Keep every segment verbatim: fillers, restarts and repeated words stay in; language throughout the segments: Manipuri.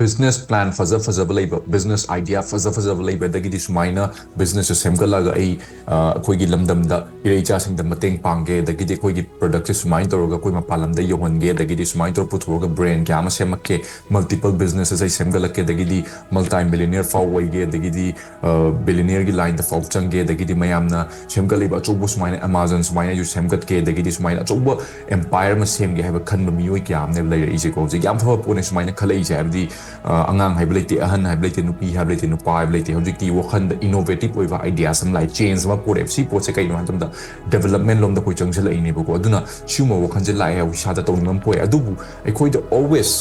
business plan ꯐꯖ ꯐꯖꯕ ꯂꯩꯕ, business idea ꯐꯖ ꯐꯖꯕ ꯂꯩꯕ, ꯑꯗꯒꯤꯗꯤ ꯁꯨꯃꯥꯏꯅ business ꯁꯦ ꯁꯦꯝꯒꯠꯂꯒ ꯑꯩ ꯑ, ꯑꯩꯈꯣꯏꯒꯤ ꯂꯝꯗꯝꯗ ꯏꯔꯩ ꯏꯆꯥꯁꯤꯡꯗ ꯃꯇꯦꯡ ꯄꯥꯡꯒꯦ, ꯑꯗꯒꯤꯗꯤ ꯑꯩꯈꯣꯏꯒꯤ product ꯁꯦ ꯁꯨꯃꯥꯏꯅ ꯇꯧꯔꯒ ꯑꯩꯈꯣꯏ ꯃꯄꯥꯟ ꯂꯝꯗ ꯌꯧꯍꯟꯒꯦ, ꯑꯗꯒꯤꯗꯤ ꯁꯨꯃꯥꯏꯅ ꯇꯧꯔꯒ ꯄꯨꯊꯣꯛꯑꯒ brand ꯀꯌꯥ ꯑꯃ ꯁꯦꯝꯃꯛꯀꯦ, multiple businesses ꯑꯩ ꯁꯦꯝꯒꯠꯂꯛꯀꯦ, ꯑꯗꯒꯤꯗꯤ multi millionaire ꯐꯥꯎ ꯑꯣꯏꯒꯦ, ꯑꯗꯒꯤꯗꯤ billionaire ꯒꯤ line ꯗ ꯐꯥꯎ ꯆꯪꯒꯦ, ꯑꯗꯒꯤꯗꯤ ꯃꯌꯥꯝꯅ ꯁꯦꯝꯒꯠꯂꯤꯕ ꯑꯆꯧꯕ ꯁꯨꯃꯥꯏꯅ Amazon ꯁꯨꯃꯥꯏꯅ ꯑꯩꯁꯨ ꯁꯦꯝꯒꯠꯀꯦ, ꯑꯗꯒꯤꯗꯤ ꯁꯨꯃꯥꯏꯅ ꯑꯆꯧꯕ empire ꯑꯃ ꯁꯦꯝꯒꯦ ꯍꯥꯏꯕ ꯈꯟꯕ ꯃꯤꯑꯣꯏ ꯀꯌꯥ ꯑꯃꯅꯦꯕ ꯂꯩꯔꯛꯏꯁꯦꯀꯣ꯫ ꯍꯧꯖꯤꯛ ꯌꯥꯝ ꯐꯕ ꯄꯣꯠꯅꯦ ꯁꯨꯃꯥꯏꯅ ꯈꯜꯂꯛꯏꯁꯦ, ꯍꯥꯏꯕꯗꯤ ꯑ, ꯑꯉꯥꯡ ꯍꯥꯏꯕ ꯂꯩꯇꯦ, ꯑꯍꯟ ꯍꯥꯏꯕ ꯂꯩꯇꯦ, ꯅꯨꯄꯤ ꯍꯥꯏꯕ ꯂꯩꯇꯦ, ꯅꯨꯄꯥ ꯍꯥꯏꯕ ꯂꯩꯇꯦ꯫ ꯍꯧꯖꯤꯛꯇꯤ ꯋꯥꯈꯜꯗ innovative ꯑꯣꯏꯕ ideas ꯑꯃ ꯂꯥꯛꯑꯦ, change ꯑꯃ ꯄꯨꯔꯛꯑꯦ꯫ ꯁꯤ ꯄꯣꯠꯁꯦ ꯀꯩꯅꯣ ꯍꯥꯏꯕ ꯃꯇꯝꯗ development ꯂꯣꯝꯗ ꯑꯩꯈꯣꯏ ꯆꯪꯁꯤꯜꯂꯛꯏꯅꯦꯕꯀꯣ꯫ ꯑꯗꯨꯅ ꯁꯤꯒꯨꯝꯕ ꯋꯥꯈꯜꯁꯦ ꯂꯥꯛꯑꯦ ꯍꯥꯏꯕ ꯏꯁꯥꯗ ꯇꯧꯅꯤꯡꯕ ꯑꯃ ꯄꯣꯛꯑꯦ꯫ ꯑꯗꯨꯕꯨ ꯑꯩꯈꯣꯏꯗ always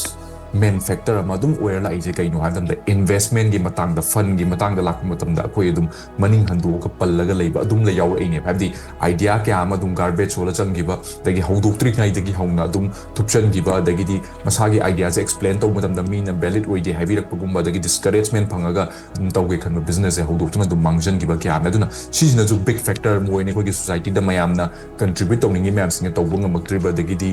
main factor ꯑꯃ ꯑꯗꯨꯝ ꯑꯣꯏꯔ ꯂꯥꯛꯏꯁꯦ ꯀꯩꯅꯣ ꯍꯥꯏꯕ ꯃꯇꯝꯗ investment ꯀꯤ ꯃꯇꯥꯡꯗ, fund ꯀꯤ ꯃꯇꯥꯡꯗ ꯂꯥꯛꯄ ꯃꯇꯝꯗ ꯑꯩꯈꯣꯏ ꯑꯗꯨꯝ ꯃꯅꯤꯡ ꯍꯟꯗꯣꯛꯑꯒ ꯄꯜꯂꯒ ꯂꯩꯕ ꯑꯗꯨꯝ ꯂꯩ ꯌꯥꯎꯔꯛꯏꯅꯦꯕ꯫ ꯍꯥꯏꯕꯗꯤ idea ꯀꯌꯥ ꯑꯃ ꯑꯗꯨꯝ garbage ꯍꯣꯜꯂ ꯆꯪꯈꯤꯕ, ꯑꯗꯒꯤ ꯍꯧꯗꯣꯛꯇ꯭ꯔꯤꯉꯩꯗꯒꯤ ꯍꯧꯅ ꯑꯗꯨꯝ ꯊꯨꯞꯆꯟꯈꯤꯕ, ꯑꯗꯒꯤꯗꯤ ꯃꯁꯥꯒꯤ idea ꯁꯦ explain ꯇꯧꯕ ꯃꯇꯝꯗ ꯃꯤꯅ valid ꯑꯣꯏꯗꯦ ꯍꯥꯏꯕꯤꯔꯛꯄꯒꯨꯝꯕ, ꯑꯗꯒꯤ discouragement ꯐꯪꯉꯒ ꯑꯗꯨꯝ ꯇꯧꯒꯦ ꯈꯟꯕ business ꯁꯦ ꯍꯧꯗꯣꯛꯇꯨꯅ ꯑꯗꯨꯝ ꯃꯥꯡꯖꯟꯈꯤꯕ ꯀꯌꯥ ꯑꯃ꯫ ꯑꯗꯨꯅ ꯁꯤꯁꯤꯅꯁꯨ big factor ꯑꯃ ꯑꯣꯏꯅ ꯑꯩꯈꯣꯏꯒꯤ society ꯗ ꯃꯌꯥꯝꯅ contribute ꯇꯧꯅꯤꯡꯉꯤ ꯃꯌꯥꯝꯁꯤꯡꯅ ꯇꯧꯕ ꯉꯝꯃꯛꯇ꯭ꯔꯤꯕ, ꯑꯗꯒꯤꯗꯤ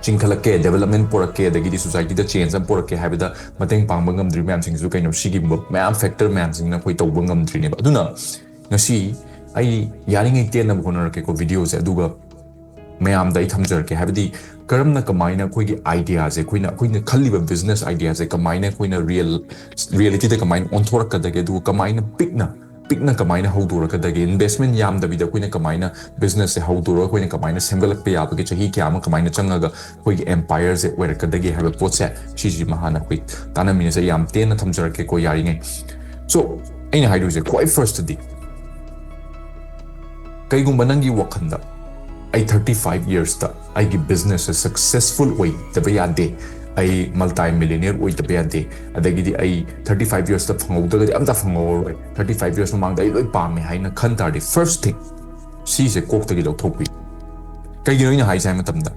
ꯆꯤꯡꯈꯠꯂꯛꯀꯦ, development ꯄꯨꯔꯛꯀꯦ, ꯑꯗꯒꯤꯗꯤ society ꯗ change ꯑꯃ ꯄꯨꯔꯛꯀꯦ ꯍꯥꯏꯕꯗ ꯃꯇꯦꯡ ꯄꯥꯡꯕ ꯉꯝꯗ꯭ꯔꯤꯕ ꯃꯌꯥꯝꯁꯤꯡꯁꯤꯁꯨ ꯀꯩꯅꯣ, ꯁꯤꯒꯨꯝꯕ ꯃꯌꯥꯝ factor ꯃꯌꯥꯝꯁꯤꯡꯁꯤꯅ ꯑꯩꯈꯣꯏ ꯇꯧꯕ ꯉꯝꯗ꯭ꯔꯤꯅꯦꯕ꯫ ꯑꯗꯨꯅ ꯉꯁꯤ ꯑꯩ ꯌꯥꯔꯤꯉꯩ ꯇꯦꯟꯅꯕ ꯍꯣꯠꯅꯔꯛꯀꯦꯀꯣ video ꯁꯦ, ꯑꯗꯨꯒ ꯃꯌꯥꯝꯗ ꯑꯩ ꯊꯝꯖꯔꯛꯀꯦ꯫ ꯍꯥꯏꯕꯗꯤ ꯀꯔꯝꯅ, ꯀꯃꯥꯏꯅ ꯑꯩꯈꯣꯏꯒꯤ idea ꯁꯦ, ꯑꯩꯈꯣꯏꯅ, ꯑꯩꯈꯣꯏꯅ ꯈꯜꯂꯤꯕ business idea ꯁꯦ ꯀꯃꯥꯏꯅ ꯑꯩꯈꯣꯏꯅ real, reality ꯗ ꯀꯃꯥꯏꯅ ꯑꯣꯟꯊꯣꯔꯛꯀꯗꯒꯦ, ꯑꯗꯨꯒ ꯀꯃꯥꯏꯅ ꯄꯤꯛꯅ, ꯄꯤꯛꯅ ꯀꯃꯥꯏꯅ ꯍꯧꯗꯣꯔꯛꯀꯗꯒꯦ, investment ꯌꯥꯝꯗꯕꯤꯗ ꯑꯩꯈꯣꯏꯅ ꯀꯃꯥꯏꯅ business ꯁꯦ ꯍꯧꯗꯣꯔꯒ ꯑꯩꯈꯣꯏꯅ ꯀꯃꯥꯏꯅ ꯁꯦꯝꯒꯠꯂꯛꯄ ꯌꯥꯕꯒꯦ, ꯆꯍꯤ ꯀꯌꯥ ꯑꯃ ꯀꯃꯥꯏꯅ ꯆꯪꯉꯒ ꯑꯩꯈꯣꯏꯒꯤ empire ꯁꯦ ꯑꯣꯏꯔꯛꯀꯗꯒꯦ ꯍꯥꯏꯕ ꯄꯣꯠꯁꯦ, ꯁꯤꯁꯤꯃ ꯍꯥꯟꯅ ꯑꯩꯈꯣꯏ ꯇꯥꯟꯅꯃꯤꯟꯅꯁꯦ꯫ ꯌꯥꯝ ꯇꯦꯟꯅ ꯊꯝꯖꯔꯛꯀꯦꯀꯣ ꯌꯥꯔꯤꯉꯩ꯫ So, ꯑꯩꯅ ꯍꯥꯏꯗꯣꯏꯁꯦ ꯈ꯭ꯋꯥꯏ first ꯇꯗꯤ, ꯀꯩꯒꯨꯝꯕ ꯅꯪꯒꯤ ꯋꯥꯈꯜꯗ ꯑꯩ thirty five years ꯇ ꯑꯩꯒꯤ business ꯁꯦ successful ꯑꯣꯏꯗꯕ ꯌꯥꯗꯦ, ꯑꯩ multi millionaire ꯑꯣꯏꯗꯕ ꯌꯥꯗꯦ, ꯑꯗꯒꯤꯗꯤ ꯑꯩ thirty five years ꯇ ꯐꯪꯍꯧꯗ꯭ꯔꯒꯗꯤ ꯑꯝꯇ ꯐꯪꯍꯧꯔꯔꯣꯏ, thirty five years ꯃꯃꯥꯡꯗ ꯑꯩ ꯂꯣꯏ ꯄꯥꯝꯃꯦ ꯍꯥꯏꯅ ꯈꯟ ꯇꯥꯔꯗꯤ, first thing, ꯁꯤꯁꯦ ꯀꯣꯛꯇꯒꯤ ꯂꯧꯊꯣꯛꯄꯤꯌꯨ꯫ ꯀꯩꯒꯤꯅꯣ ꯑꯩꯅ ꯍꯥꯏꯁꯦ ꯍꯥꯏ ꯃꯇꯝꯗ,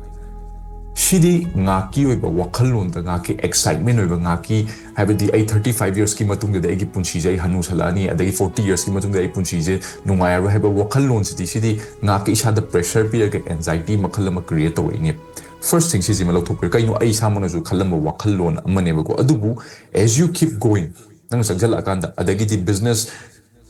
ꯁꯤꯗꯤ ꯉꯥꯛꯀꯤ ꯑꯣꯏꯕ ꯋꯥꯈꯜꯂꯣꯟꯗ, ꯉꯥꯛꯀꯤ excitement ꯑꯣꯏꯕ, ꯉꯥꯛꯀꯤ, ꯍꯥꯏꯕꯗꯤ ꯑꯩ thirty five years ꯀꯤ ꯃꯇꯨꯡꯗꯗꯤ ꯑꯩꯒꯤ ꯄꯨꯟꯁꯤꯁꯦ ꯑꯩ ꯍꯅꯨꯁꯜꯂꯛꯑꯅꯤ, ꯑꯗꯒꯤ forty years ꯀꯤ ꯃꯇꯨꯡꯗ ꯑꯩ ꯄꯨꯟꯁꯤꯁꯦ ꯅꯨꯡꯉꯥꯏꯔꯔꯣꯏ ꯍꯥꯏꯕ ꯋꯥꯈꯜꯂꯣꯟꯁꯤꯗꯤ, ꯁꯤꯗꯤ ꯉꯥꯛꯀꯤ ꯏꯁꯥꯗ pressure ꯄꯤꯔꯒ anxiety ꯃꯈꯜ ꯑꯃ create ꯇꯧꯔꯛꯏꯅꯦ꯫ First thing ꯁꯤꯁꯤꯃ ꯂꯧꯊꯣꯛꯄꯤꯌꯨ꯫ ꯀꯩꯅꯣ, ꯑꯩ ꯏꯁꯥꯃꯛꯅꯁꯨ ꯈꯜꯂꯝꯕ ꯋꯥꯈꯜꯂꯣꯟ ꯑꯃꯅꯦꯕꯀꯣ꯫ ꯑꯗꯨꯕꯨ as you keep going, ꯅꯪ ꯆꯪꯁꯤꯜꯂꯛꯑꯀꯥꯟꯗ, ꯑꯗꯒꯤꯗꯤ business,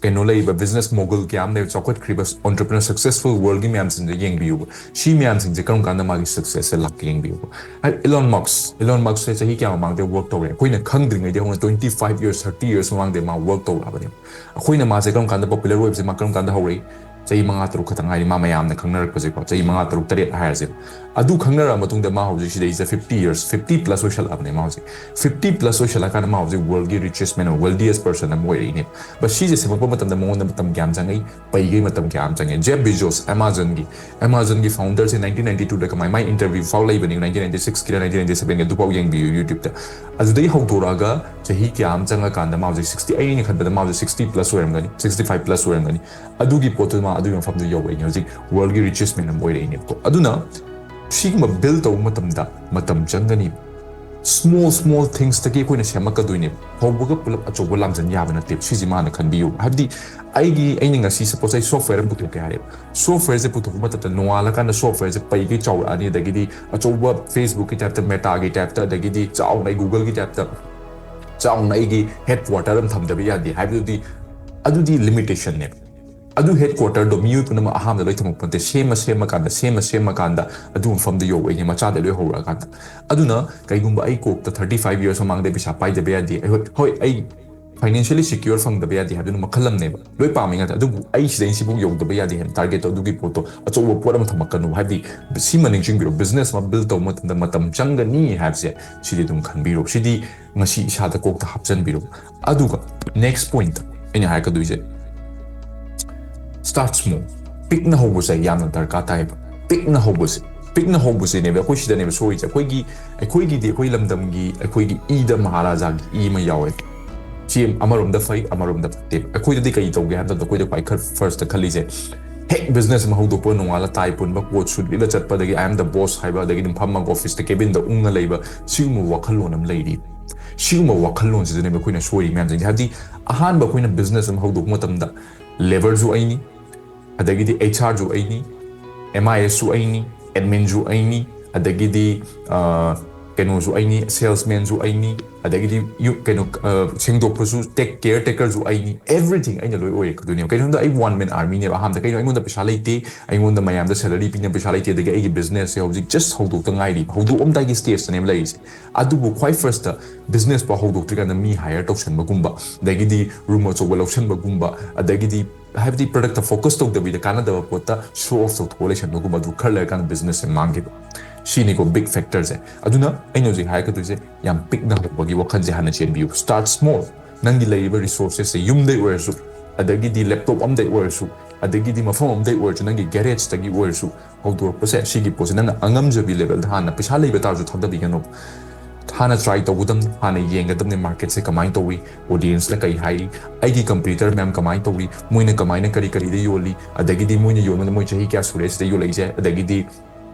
ꯀꯩꯅꯣ, ꯂꯩꯔꯤꯕ business mogul ꯀꯌꯥ ꯑꯃ ꯂꯩꯕ, ꯆꯥꯎꯈꯠꯈ꯭ꯔꯤꯕ entrepreneur, successful worldꯒꯤ ꯃꯌꯥꯝꯁꯤꯡꯁꯦ ꯌꯦꯡꯕꯤꯌꯨꯕ꯫ ꯁꯤ ꯃꯌꯥꯝꯁꯤꯡꯁꯦ ꯀꯔꯝ ꯀꯥꯟꯗ ꯃꯥꯒꯤ successꯁꯦ ꯂꯥꯛꯀꯦ ꯌꯦꯡꯕꯤꯌꯨꯕ꯫ ꯍꯥꯏ, Elon Musk, Elon Muskꯁꯦ ꯆꯍꯤ ꯀꯌꯥ ꯃꯃꯥꯡꯗ work ꯇꯧꯔꯦ? ꯑꯩꯈꯣꯏꯅ ꯈꯪꯗ꯭ꯔꯤꯉꯩꯗ ꯍꯧꯅ twenty five years, thirty years ꯃꯃꯥꯡꯗ ꯃꯥ work ꯇꯧꯔꯛꯑꯕꯅꯦꯕ꯫ ꯑꯩꯈꯣꯏꯅ ꯃꯥꯁꯦ ꯀꯔꯝ ꯀꯥꯟꯗ popular ꯑꯣꯏꯕꯁꯦ, ꯃꯥ ꯀꯔꯝ ꯀꯥꯟꯗ ꯍꯧꯔꯛꯏ? ꯆꯍꯤ ꯃꯉꯥ ꯇꯔꯨꯛ ꯈꯛꯇ ꯉꯥꯏꯔꯤ ꯃꯥ ꯃꯌꯥꯝꯅ ꯈꯪꯅꯔꯛꯄꯁꯦꯀꯣ, ꯆꯍꯤ ꯃꯉꯥ ꯇꯔꯨꯛ ꯇꯔꯦꯠ ꯍꯥꯏꯔꯁꯦ꯫ ꯑꯗꯨ ꯈꯪꯅꯔꯛꯑ ꯃꯇꯨꯡꯗ ꯃꯥ ꯍꯧꯖꯤꯛ ꯁꯤꯗꯩꯁꯤꯗ fifty years, fifty plus ꯑꯣꯏꯁꯜꯂꯛꯑꯕꯅꯦ ꯃꯥ ꯍꯧꯖꯤꯛ꯫ Fifty plus ꯑꯣꯏꯁꯜꯂꯛꯑꯀꯥꯟꯗ ꯃꯥ ꯍꯧꯖꯤꯛ worldꯒꯤ richest man, wealthiest person ꯑꯃ ꯑꯣꯏꯔꯛꯏꯅꯦ꯫ But ꯁꯤꯁꯦ ꯁꯦꯝꯃꯛꯄ ꯃꯇꯝꯗ ꯃꯉꯣꯟꯗ ꯃꯇꯝ ꯀꯌꯥꯝ ꯆꯪꯉꯛꯏ? ꯄꯩꯒꯩ ꯃꯇꯝ ꯀꯌꯥ ꯑꯃ ꯆꯪꯉꯦ꯫ Jeff Bezos, Amazonꯒꯤ, Amazonꯒꯤ founderꯁꯦ nineteen ninety twoꯗ ꯀꯃꯥꯏ, ꯃꯥꯏ interview ꯐꯥꯎ ꯂꯩꯕꯅꯤ, nineteen ninety sixꯀꯤꯔ nineteen ninety sevenꯒꯤ, ꯑꯗꯨꯐꯥꯎ ꯌꯦꯡꯕꯤꯌꯨ YouTubeꯇ꯫ ꯑꯗꯨꯗꯒꯤ ꯍꯧꯗꯣꯔꯛꯑꯒ ꯆꯍꯤ ꯀꯌꯥ ꯑꯃ ꯆꯪꯉꯀꯥꯟꯗ ꯃꯥ ꯍꯧꯖꯤꯛ sixty, ꯑꯩꯅ ꯈꯟꯕꯗ ꯃꯥ ꯍꯧꯖꯤꯛ sixty plus ꯑꯣꯏꯔꯝꯒꯅꯤ, sixty five plus ꯑꯣꯏꯔꯝꯒꯅꯤ꯫ ꯑꯗꯨꯒꯤ ꯄꯣꯠꯇꯨ ꯃꯥ ꯑꯗꯨꯒꯤ ꯃꯐꯝꯗꯨ ꯌꯧꯔꯛꯏꯅꯦ, ꯍꯧꯖꯤꯛ worldꯒꯤ richest man ꯑꯃ ꯑꯣꯏꯔꯛꯏꯅꯦꯕꯀꯣ꯫ ꯑꯗꯨꯅ ꯁꯤꯒꯨꯝꯕ build ꯇꯧꯕ ꯃꯇꯝꯗ ꯃꯇꯝ ꯆꯪꯒꯅꯤ꯫ Small small thingsꯇꯒꯤ ꯑꯩꯈꯣꯏꯅ ꯁꯦꯝꯃꯛꯀꯗꯣꯏꯅꯦꯕ꯫ ꯍꯧꯕꯒ ꯄꯨꯂꯞ ꯑꯆꯧꯕ ꯂꯥꯝꯖꯟ ꯌꯥꯕ ꯅꯠꯇꯦꯕ꯫ ꯁꯤꯁꯤ ꯃꯥꯅ ꯈꯟꯕꯤꯌꯨ꯫ ꯍꯥꯏꯕꯗꯤ ꯑꯩꯒꯤ, ꯑꯩꯅ ꯉꯁꯤ suppose ꯑꯩ software ꯑꯃ ꯄꯨꯊꯣꯛꯀꯦ ꯍꯥꯏꯔꯦꯕ꯫ Softwareꯁꯦ ꯄꯨꯊꯣꯛꯄ ꯃꯇꯝꯗ ꯅꯣꯡꯉꯥꯜꯂꯀꯥꯟꯗ softwareꯁꯦ ꯄꯩꯒꯩ ꯆꯥꯎꯔꯛꯑꯅꯤ, ꯑꯗꯒꯤꯗꯤ ꯑꯆꯧꯕ Facebookꯀꯤ typeꯇ, Metaꯒꯤ typeꯇ, ꯑꯗꯒꯤꯗꯤ ꯆꯥꯎꯅ ꯑꯩ Googleꯒꯤ typeꯇ ꯆꯥꯎꯅ ꯑꯩꯒꯤ headquarter ꯑꯃ ꯊꯝꯗꯕ ꯌꯥꯗꯦ ꯍꯥꯏꯕꯗꯨꯗꯤ, ꯑꯗꯨꯗꯤ limitationꯅꯦꯕ꯫ ꯑꯗꯨ headquarterꯗꯣ ꯃꯤꯑꯣꯏ ꯄꯨꯝꯅꯃꯛ ꯑꯍꯥꯟꯕꯗ ꯂꯣꯏ ꯊꯝꯃꯛꯄ ꯅꯠꯇꯦ꯫ ꯁꯦꯝꯃ ꯁꯦꯝꯃ ꯀꯥꯟꯗ, ꯁꯦꯝꯃ ꯁꯦꯝꯃ ꯀꯥꯟꯗ ꯑꯗꯨ ꯃꯐꯝꯗ ꯌꯧꯕ ꯑꯩꯅꯦ, ꯃꯆꯥꯗ ꯂꯣꯏ ꯍꯧꯔꯛꯑꯀꯥꯟꯗ꯫ ꯑꯗꯨꯅ ꯀꯩꯒꯨꯝꯕ ꯑꯩ ꯀꯣꯛꯇ thirty five years ꯃꯃꯥꯡꯗ ꯄꯩꯁꯥ ꯄꯥꯏꯗꯕ ꯌꯥꯗꯦ, ꯑꯩ ꯍꯣꯏ, ꯍꯣꯏ, ꯑꯩ financially secure ꯐꯪꯗꯕ ꯌꯥꯗꯦ ꯍꯥꯏꯕꯗꯨꯅ ꯃꯈꯜ ꯑꯃꯅꯦꯕ, ꯂꯣꯏ ꯄꯥꯝꯃꯤ ꯉꯥꯛꯇ꯫ ꯑꯗꯨꯕꯨ ꯑꯩ ꯁꯤꯗꯩ ꯁꯤꯐꯥꯎ ꯌꯧꯗꯕ ꯌꯥꯗꯦ ꯍꯥꯏꯅ targetꯇꯣ, ꯑꯗꯨꯒꯤ ꯄꯣꯠꯇꯣ ꯑꯆꯧꯕ ꯄꯣꯠ ꯑꯃ ꯊꯝꯃꯛꯀꯅꯨ꯫ ꯍꯥꯏꯕꯗꯤ ꯁꯤꯃ ꯅꯤꯡꯁꯤꯡꯕꯤꯔꯣ, business ꯑꯃ build ꯇꯧꯕ ꯃꯇꯝꯗ ꯃꯇꯝ ꯆꯪꯒꯅꯤ ꯍꯥꯏꯕꯁꯦ ꯁꯤꯗꯤ ꯑꯗꯨꯝ ꯈꯟꯕꯤꯔꯣ꯫ ꯁꯤꯗꯤ ꯉꯁꯤ ꯏꯁꯥꯗ ꯀꯣꯛꯇ ꯍꯥꯞꯆꯤꯟꯕꯤꯔꯣ꯫ ꯑꯗꯨꯒ next point ꯑꯩꯅ ꯍꯥꯏꯔꯛꯀꯗꯣꯏꯁꯦ, start small꯫ ꯄꯤꯛꯅ ꯍꯧꯕꯁꯦ ꯌꯥꯝꯅ ꯗꯔꯀꯥꯔ ꯇꯥꯏꯌꯦꯕ꯫ ꯄꯤꯛꯅ ꯍꯧꯕꯁꯦ, ꯄꯤꯛꯅ ꯍꯧꯕꯁꯤꯅꯦꯕ ꯑꯩꯈꯣꯏ ꯁꯤꯗꯅꯦꯕ ꯁꯣꯏꯔꯤꯁꯦ꯫ ꯑꯩꯈꯣꯏꯒꯤ, ꯑꯩꯈꯣꯏꯒꯤꯗꯤ, ꯑꯩꯈꯣꯏ ꯂꯝꯗꯝꯒꯤ, ꯑꯩꯈꯣꯏꯒꯤ ꯏꯗ ꯃꯍꯥꯔꯥꯖꯥꯒꯤ ꯏ ꯑꯃ ꯌꯥꯎꯋꯦ꯫ ꯁꯤ ꯑꯃꯔꯣꯝꯗ ꯐꯩ, ꯑꯃꯔꯣꯝꯗ ꯐꯠꯇꯦ꯫ ꯑꯩꯈꯣꯏꯗꯗꯤ ꯀꯩ ꯇꯧꯒꯦ ꯍꯥꯏꯕ ꯃꯇꯝꯗ ꯑꯩꯈꯣꯏꯗ ꯈ꯭ꯋꯥꯏ ꯈꯔ firstꯇ ꯈꯜꯂꯤꯁꯦ, ꯍꯦꯛ business ꯑꯃ ꯍꯧꯗꯣꯛꯄ, ꯅꯣꯡꯉꯥꯜꯂ tie ꯄꯨꯟꯕ, coat suit ꯂꯤꯠꯂ ꯆꯠꯄ, ꯑꯗꯒꯤ I am the boss ꯍꯥꯏꯕ, ꯑꯗꯒꯤ ꯑꯗꯨꯝ ꯐꯝꯃꯒ officeꯇ cabinꯗ ꯎꯪꯉ ꯂꯩꯕ, ꯁꯤꯒꯨꯝꯕ ꯋꯥꯈꯜꯂꯣꯟ ꯑꯃ ꯂꯩꯔꯤ꯫ ꯁꯤꯒꯨꯝꯕ ꯋꯥꯈꯜꯂꯣꯟꯁꯤꯗꯅꯦꯕ ꯑꯩꯈꯣꯏꯅ ꯁꯣꯏꯔꯤ ꯃꯌꯥꯝꯁꯦ꯫ ꯍꯥꯏꯕꯗꯤ ꯑꯍꯥꯟꯕ ꯑꯩꯈꯣꯏꯅ business ꯑꯃ ꯍꯧꯗꯣꯛꯄ ꯃꯇꯝꯗ labourꯁꯨ ꯑꯩꯅꯤ, ꯑꯗꯒꯤꯗꯤ HRꯁꯨ ꯑꯩꯅꯤ, MISꯁꯨ ꯑꯩꯅꯤ, adminꯁꯨ ꯑꯩꯅꯤ, ꯑꯗꯒꯤꯗꯤ ꯀꯩꯅꯣꯁꯨ ꯑꯩꯅꯤ, ꯁꯦꯜꯁꯃꯦꯟꯁꯨ ꯑꯩꯅꯤ, ꯑꯗꯒꯤꯗꯤ ꯀꯩꯅꯣ ꯁꯦꯡꯗꯣꯛꯄꯁꯨ, ꯇꯦꯛ ꯀꯦꯌꯔ ꯇꯦꯀꯔꯁꯨ ꯑꯩꯅꯤ, ꯑꯦꯚ꯭ꯔꯤꯊꯤꯡ ꯑꯩꯅ ꯂꯣꯏ ꯑꯣꯏꯔꯛꯀꯗꯣꯏꯅꯦꯕ꯫ ꯀꯩꯅꯣꯗ ꯑꯩ ꯋꯥꯟ ꯃꯦꯟ ꯑꯥꯔꯃꯤꯅꯦꯕ꯫ ꯑꯍꯥꯟꯕꯗ ꯀꯩꯅꯣ, ꯑꯩꯉꯣꯟꯗ ꯄꯩꯁꯥ ꯂꯩꯇꯦ, ꯑꯩꯉꯣꯟꯗ ꯃꯌꯥꯝꯗ ꯁꯦꯂꯔꯤ ꯄꯤꯅꯕ ꯄꯩꯁꯥ ꯂꯩꯇꯦ, ꯑꯗꯒꯤ ꯑꯩꯒꯤ ꯕꯤꯖꯤꯅꯦꯁꯁꯦ ꯍꯧꯖꯤꯛ ꯖꯁ ꯍꯧꯗꯣꯛꯇ ꯉꯥꯏꯔꯤ, ꯍꯧꯗꯣꯛꯑꯝꯗꯥꯏꯒꯤ ꯁ꯭ꯇꯦꯖꯇꯅꯦꯕ ꯂꯩꯔꯤꯁꯦ꯫ ꯑꯗꯨꯕꯨ ꯈ꯭ꯋꯥꯏ ꯐꯥꯔꯁꯇ ꯕꯤꯖꯤꯅꯦꯁ ꯐꯥꯎ ꯍꯧꯗꯣꯛꯇ꯭ꯔꯤꯀꯥꯟꯗ ꯃꯤ ꯍꯥꯏꯌꯔ ꯇꯧꯁꯟꯕꯒꯨꯝꯕ, ꯑꯗꯒꯤꯗꯤ ꯔꯨꯝ ꯑꯆꯧꯕ ꯂꯧꯁꯟꯕꯒꯨꯝꯕ, ꯑꯗꯒꯤꯗꯤ ꯍꯥꯏꯕꯗꯤ ꯄ꯭ꯔꯗꯛꯇ ꯐꯣꯀꯁ ꯇꯧꯗꯕꯤꯗ ꯀꯥꯟꯅꯗꯕ ꯄꯣꯠꯇ ꯁꯣ ꯑꯣꯐ ꯇꯧꯊꯣꯛꯑ ꯂꯩꯁꯟꯕꯒꯨꯝꯕ, ꯑꯗꯨ ꯈꯔ ꯂꯩꯔꯀꯥꯟꯗ ꯕꯤꯖꯤꯅꯦꯁꯁꯦ ꯃꯥꯡꯈꯤꯕ꯫ ꯁꯤꯅꯤꯀꯣ ꯕꯤꯛ ꯐꯦꯛꯇꯔꯁꯦ꯫ ꯑꯗꯨꯅ ꯑꯩꯅ ꯍꯧꯖꯤꯛ ꯍꯥꯏꯔꯛꯀꯗꯣꯏꯁꯦ, ꯌꯥꯝ ꯄꯤꯛꯅ ꯍꯧꯕꯒꯤ ꯋꯥꯈꯜꯁꯦ ꯍꯥꯟꯅ ꯆꯦꯟꯕꯤꯌꯨ꯫ Start small. ꯅꯪꯒꯤ ꯂꯩꯔꯤꯕ ꯔꯤꯁꯣꯔꯁꯦꯁꯁꯦ, ꯌꯨꯝꯗꯩ ꯑꯣꯏꯔꯁꯨ, ꯑꯗꯒꯤꯗꯤ ꯂꯦꯞꯇꯣꯞ ꯑꯝꯗꯩ ꯑꯣꯏꯔꯁꯨ, ꯑꯗꯒꯤꯗꯤ ꯃꯐꯝ ꯑꯝꯗꯩ ꯑꯣꯏꯔꯁꯨ, ꯅꯪꯒꯤ ꯒꯦꯔꯦꯖꯇꯒꯤ ꯑꯣꯏꯔꯁꯨ, ꯍꯧꯗꯣꯔꯛꯄꯁꯦ, ꯁꯤꯒꯤ ꯄꯣꯠꯁꯦ ꯅꯪꯅ ꯑꯉꯝꯖꯕꯤ ꯂꯦꯚꯦꯜꯗ ꯍꯥꯟꯅ, ꯄꯩꯁꯥ ꯂꯩꯕ ꯇꯥꯔꯁꯨ ꯊꯥꯗꯕꯤꯒꯅꯣ꯫ ꯍꯥꯟꯅ ꯇ꯭ꯔꯥꯏ ꯇꯧꯒꯗꯕꯅꯤ, ꯍꯥꯟꯅ ꯌꯦꯡꯒꯗꯕꯅꯤ ꯃꯥꯔꯀꯦꯠꯁꯦ ꯀꯃꯥꯏꯅ ꯇꯧꯏ, ꯑꯣꯗꯤꯌꯦꯟꯁꯅ ꯀꯔꯤ ꯍꯥꯏꯔꯤ, ꯑꯩꯒꯤ ꯀꯝꯄꯤꯇꯤꯇꯔ ꯃꯌꯥꯝ ꯀꯃꯥꯏꯅ ꯇꯧꯏ, ꯃꯣꯏꯅ ꯀꯃꯥꯏꯅ ꯀꯔꯤ ꯀꯔꯤꯗ ꯌꯣꯜꯂꯤ, ꯑꯗꯒꯤꯗꯤ ꯃꯣꯏꯅ ꯌꯣꯟꯕꯗ ꯃꯣꯏ ꯆꯍꯤ ꯀꯌꯥ ꯁꯨꯔꯦ ꯁꯤꯗ ꯌꯣꯜꯂꯛꯏꯁꯦ, ꯑꯗꯒꯤꯗꯤ